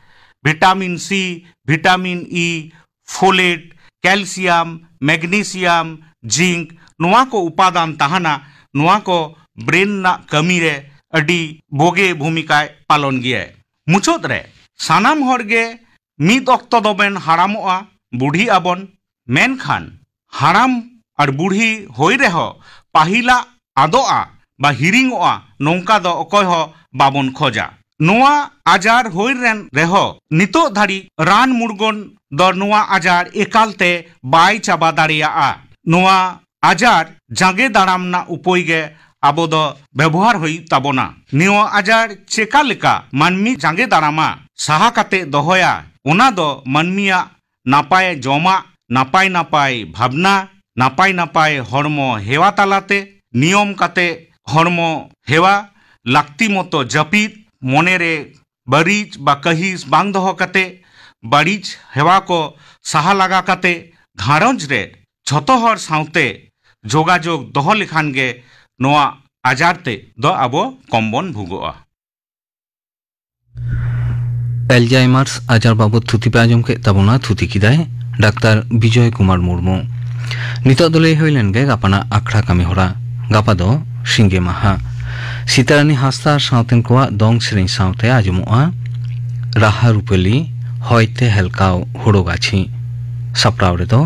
vitamin C, vitamin E, folate, calcium, magnesium, zinc, ᱱᱚᱣᱟ ᱠᱚ ᱩᱯᱟᱫᱟᱱ ᱛᱟᱦᱮᱱᱟ᱾ ᱱᱚᱣᱟ ᱠᱚ ᱵᱨᱮᱱ ᱨᱮᱱᱟᱜ ᱠᱟᱹᱢᱤ ᱨᱮ ᱟᱹᱰᱤ ᱵᱳᱜᱮ ᱵᱷᱩᱢᱤᱠᱟᱭ ᱯᱟᱞᱚᱱ ᱜᱮᱭᱟᱭ᱾ ᱢᱩᱪᱟᱹᱫ ᱨᱮ, ᱥᱟᱱᱟᱢ ᱦᱚᱲ ᱜᱮ ᱢᱤᱫ ᱚᱠᱛᱚ ᱫᱚᱵᱮᱱ ᱦᱟᱲᱟᱢᱚᱜᱼᱟ, ᱵᱩᱰᱷᱤᱜ ᱟᱵᱚᱱ᱾ ᱢᱮᱱᱠᱷᱟᱱ ᱦᱟᱲᱟᱢ ᱟᱨ ᱵᱩᱲᱦᱤ ᱦᱩᱭ ᱨᱮᱦᱚᱸ ᱯᱟᱹᱦᱤᱞᱟᱜ ᱟᱫᱚᱜᱼᱟ ᱵᱟ ᱦᱤᱲᱤᱧᱚᱜᱼᱟ, ᱱᱚᱝᱠᱟ ᱫᱚ ᱚᱠᱚᱭ ᱦᱚᱸ ᱵᱟᱵᱚᱱ ᱠᱷᱚᱡᱟ᱾ ᱱᱚᱣᱟ ᱟᱡᱟᱨ ᱦᱩᱭ ᱨᱮᱱ ᱨᱮᱦᱚᱸ ᱱᱤᱛᱚᱜ ᱫᱷᱟᱹᱨᱤᱡ ᱨᱟᱱ ᱢᱩᱨᱜᱟᱹᱱ ᱫᱚ ᱱᱚᱣᱟ ᱟᱡᱟᱨ ᱮᱠᱟᱞ ᱛᱮ ᱵᱟᱭ ᱪᱟᱵᱟ ᱫᱟᱲᱮᱭᱟᱜᱼᱟ᱾ ᱱᱚᱣᱟ ᱟᱡᱟᱨ ᱡᱟᱸᱜᱮ ᱫᱟᱨᱟᱢ ᱨᱮᱱᱟᱜ ᱩᱯᱟᱹᱭ ᱜᱮ ᱟᱵᱚ ᱫᱚ ᱵᱮᱵᱚᱦᱟᱨ ᱦᱩᱭᱩᱜ ᱛᱟᱵᱚᱱᱟ᱾ ᱱᱚᱣᱟ ᱟᱡᱟᱨ ᱪᱮᱠᱟ ᱞᱮᱠᱟ ᱢᱟᱹᱱᱢᱤ ᱡᱟᱸᱜᱮ ᱫᱟᱨᱟᱢᱟ, ᱥᱟᱦᱟ ᱠᱟᱛᱮ ᱫᱚᱦᱚᱭᱟ, ᱚᱱᱟ ᱫᱚ ᱢᱟᱹᱱᱢᱤᱭᱟᱜ ᱱᱟᱯᱟᱭ ᱡᱚᱢᱟᱜ, ᱱᱟᱯᱟᱭ ᱱᱟᱯᱟᱭ ᱵᱷᱟᱵᱽᱱᱟ, ᱱᱟᱯᱟᱭ ᱱᱟᱯᱟᱭ ᱦᱚᱲᱢᱚ ᱦᱮᱣᱟ ᱛᱟᱞᱟᱛᱮ, ᱱᱤᱭᱚᱢ ᱠᱟᱛᱮ ᱦᱚᱲᱢᱚ ᱦᱮᱣᱟ, ᱞᱟᱹᱠᱛᱤ ᱢᱚᱛᱚ ᱡᱟᱹᱯᱤᱫ, ᱢᱚᱱᱮ ᱨᱮ ᱵᱟᱹᱲᱤᱡ ᱵᱟ ᱠᱟᱹᱦᱤᱥ ᱵᱟᱝ ᱫᱚᱦᱚ ᱠᱟᱛᱮ, ᱵᱟᱹᱲᱤᱡ ᱦᱮᱣᱟ ᱠᱚ ᱥᱟᱦᱟ ᱞᱟᱜᱟ ᱠᱟᱛᱮ, ᱜᱷᱟᱨᱚᱸᱡᱽ ᱨᱮ ᱡᱷᱚᱛᱚ ᱦᱚᱲ ᱥᱟᱶᱛᱮ ᱡᱳᱜᱟᱡᱳᱜᱽ ᱫᱚᱦᱚ ᱞᱮᱠᱷᱟᱱ ᱜᱮ ᱱᱚᱣᱟ ᱟᱡᱟᱨ ᱛᱮ ᱫᱚ ᱟᱵᱚ ᱠᱚᱢ ᱵᱚᱱ ᱵᱷᱩᱜᱚᱜᱼᱟ᱾ ᱮᱞᱡᱟᱭᱢᱟᱨᱥ ᱟᱡᱟᱨ ᱵᱟᱵᱚᱫ ᱛᱷᱩᱛᱤ ᱯᱮ ᱟᱸᱡᱚᱢ ᱠᱮᱫ ᱛᱟᱵᱚᱱᱟ᱾ ᱛᱷᱩᱛᱤ ᱠᱮᱫᱟᱭ ᱰᱟᱠᱛᱟᱨ ᱵᱤᱡᱚᱭ ᱠᱩᱢᱟᱨ ᱢᱩᱨᱢᱩ᱾ ᱱᱤᱛᱚᱜ ᱫᱚ ᱞᱟᱹᱭ ᱦᱩᱭ ᱞᱮᱱ ᱜᱮ ᱜᱟᱯᱟᱱᱟᱜ ᱟᱠᱷᱲᱟ ᱠᱟᱹᱢᱤ ᱦᱚᱨᱟ᱾ ᱜᱟᱯᱟ ᱫᱚ ᱥᱤᱸᱜᱮ ᱢᱟᱦᱟ᱾ ᱥᱤᱛᱟᱨᱟᱱᱤ ᱦᱟᱸᱥᱫᱟ ᱟᱨ ᱥᱟᱶᱛᱮᱱ ᱠᱚᱣᱟᱜ ᱫᱚᱝ ᱥᱮᱨᱮᱧ ᱥᱟᱶᱛᱮ ᱟᱸᱡᱚᱢᱚᱜᱼᱟ ᱨᱟᱦᱟ ᱨᱩᱯᱟᱹᱞᱤ, ᱦᱚᱭᱛᱮ ᱦᱮᱞᱠᱟᱣ ᱦᱳᱲᱳ ᱜᱟᱹᱪᱷᱤ᱾ ᱥᱟᱯᱲᱟᱣ ᱨᱮᱫᱚ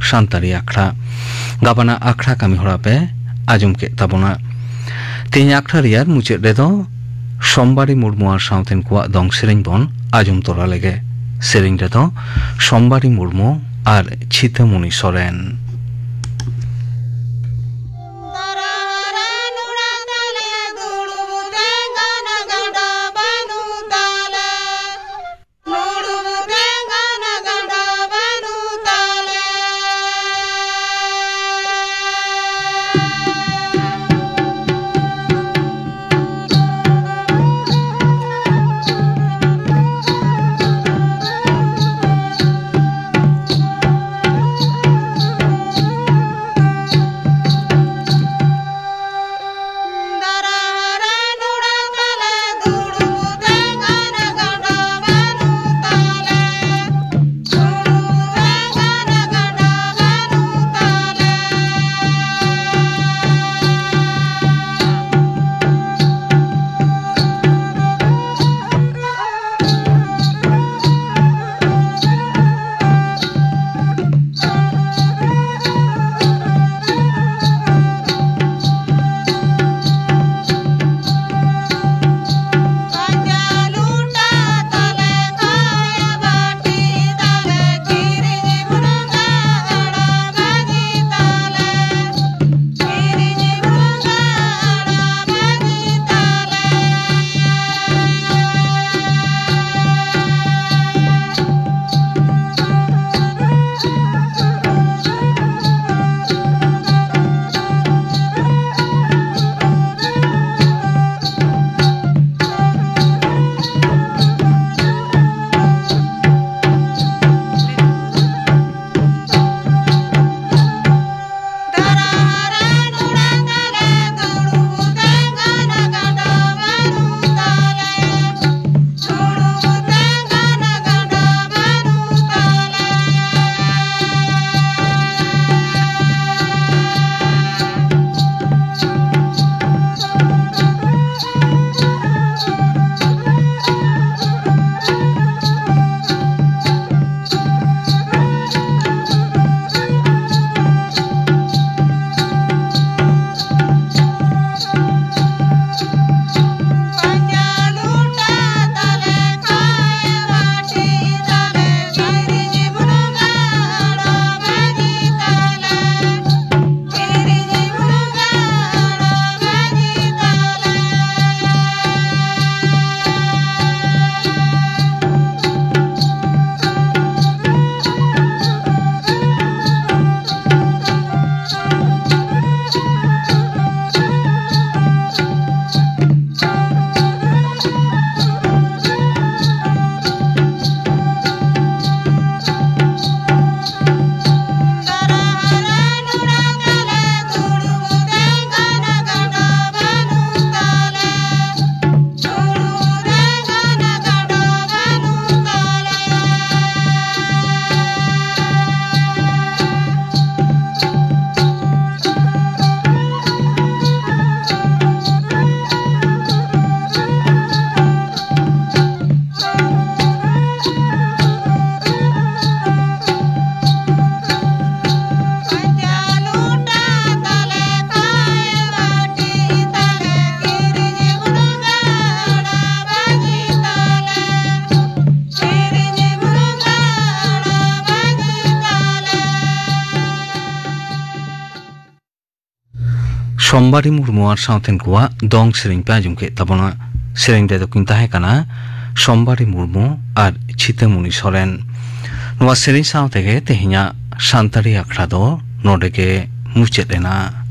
ᱥᱟᱱᱛᱟᱲᱤ ᱟᱠᱷᱲᱟ᱾ ᱜᱟᱯᱟᱱᱟᱜ ᱟᱠᱷᱲᱟ ᱠᱟᱹᱢᱤ ᱦᱚᱨᱟ ᱯᱮ ᱟᱸᱡᱚᱢ ᱠᱮᱫ ᱛᱟᱵᱚᱱᱟ᱾ ᱛᱮᱦᱮᱧ ᱟᱠᱷᱲᱟ ᱨᱮᱭᱟᱜ ᱢᱩᱪᱟᱹᱫ ᱨᱮᱫᱚ ᱥᱳᱢᱵᱟᱨᱤ ᱢᱩᱨᱢᱩ ᱟᱨ ᱥᱟᱶᱛᱮᱱ ᱠᱚᱣᱟᱜ ᱫᱚᱝ ᱥᱮᱨᱮᱧ ᱵᱚᱱ ᱟᱸᱡᱚᱢ ᱛᱚᱨᱟ ᱞᱮᱜᱮ᱾ ᱥᱮᱨᱮᱧ ᱨᱮᱫᱚ ᱥᱳᱢᱵᱟᱨᱤ ᱢᱩᱨᱢᱩ ᱟᱨ ᱪᱷᱤᱛᱟᱹᱢᱩᱱᱤ ᱥᱚᱨᱮᱱ᱾ ᱥᱳᱢᱵᱟᱨᱤ ᱢᱩᱨᱢᱩ ᱟᱨ ᱥᱟᱶᱛᱮᱱ ᱠᱚᱣᱟᱜ ᱫᱚᱝ ᱥᱮᱨᱮᱧ ᱯᱮ ᱟᱸᱡᱚᱢ ᱠᱮᱫ ᱛᱟᱵᱚᱱᱟ᱾ ᱥᱮᱨᱮᱧ ᱨᱮᱫᱚ ᱠᱤᱱ ᱛᱟᱦᱮᱸ ᱠᱟᱱᱟ ᱥᱳᱢᱵᱟᱨᱤ ᱢᱩᱨᱢᱩ ᱟᱨ ᱪᱷᱤᱛᱟᱹᱢᱩᱱᱤ ᱥᱚᱨᱮᱱ᱾ ᱱᱚᱣᱟ ᱥᱮᱨᱮᱧ ᱥᱟᱶ ᱛᱮᱜᱮ ᱛᱮᱦᱮᱧᱟᱜ ᱥᱟᱱᱛᱟᱲᱤ ᱟᱠᱷᱲᱟ ᱫᱚ ᱱᱚᱰᱮ ᱜᱮ ᱢᱩᱪᱟᱹᱫ ᱮᱱᱟ᱾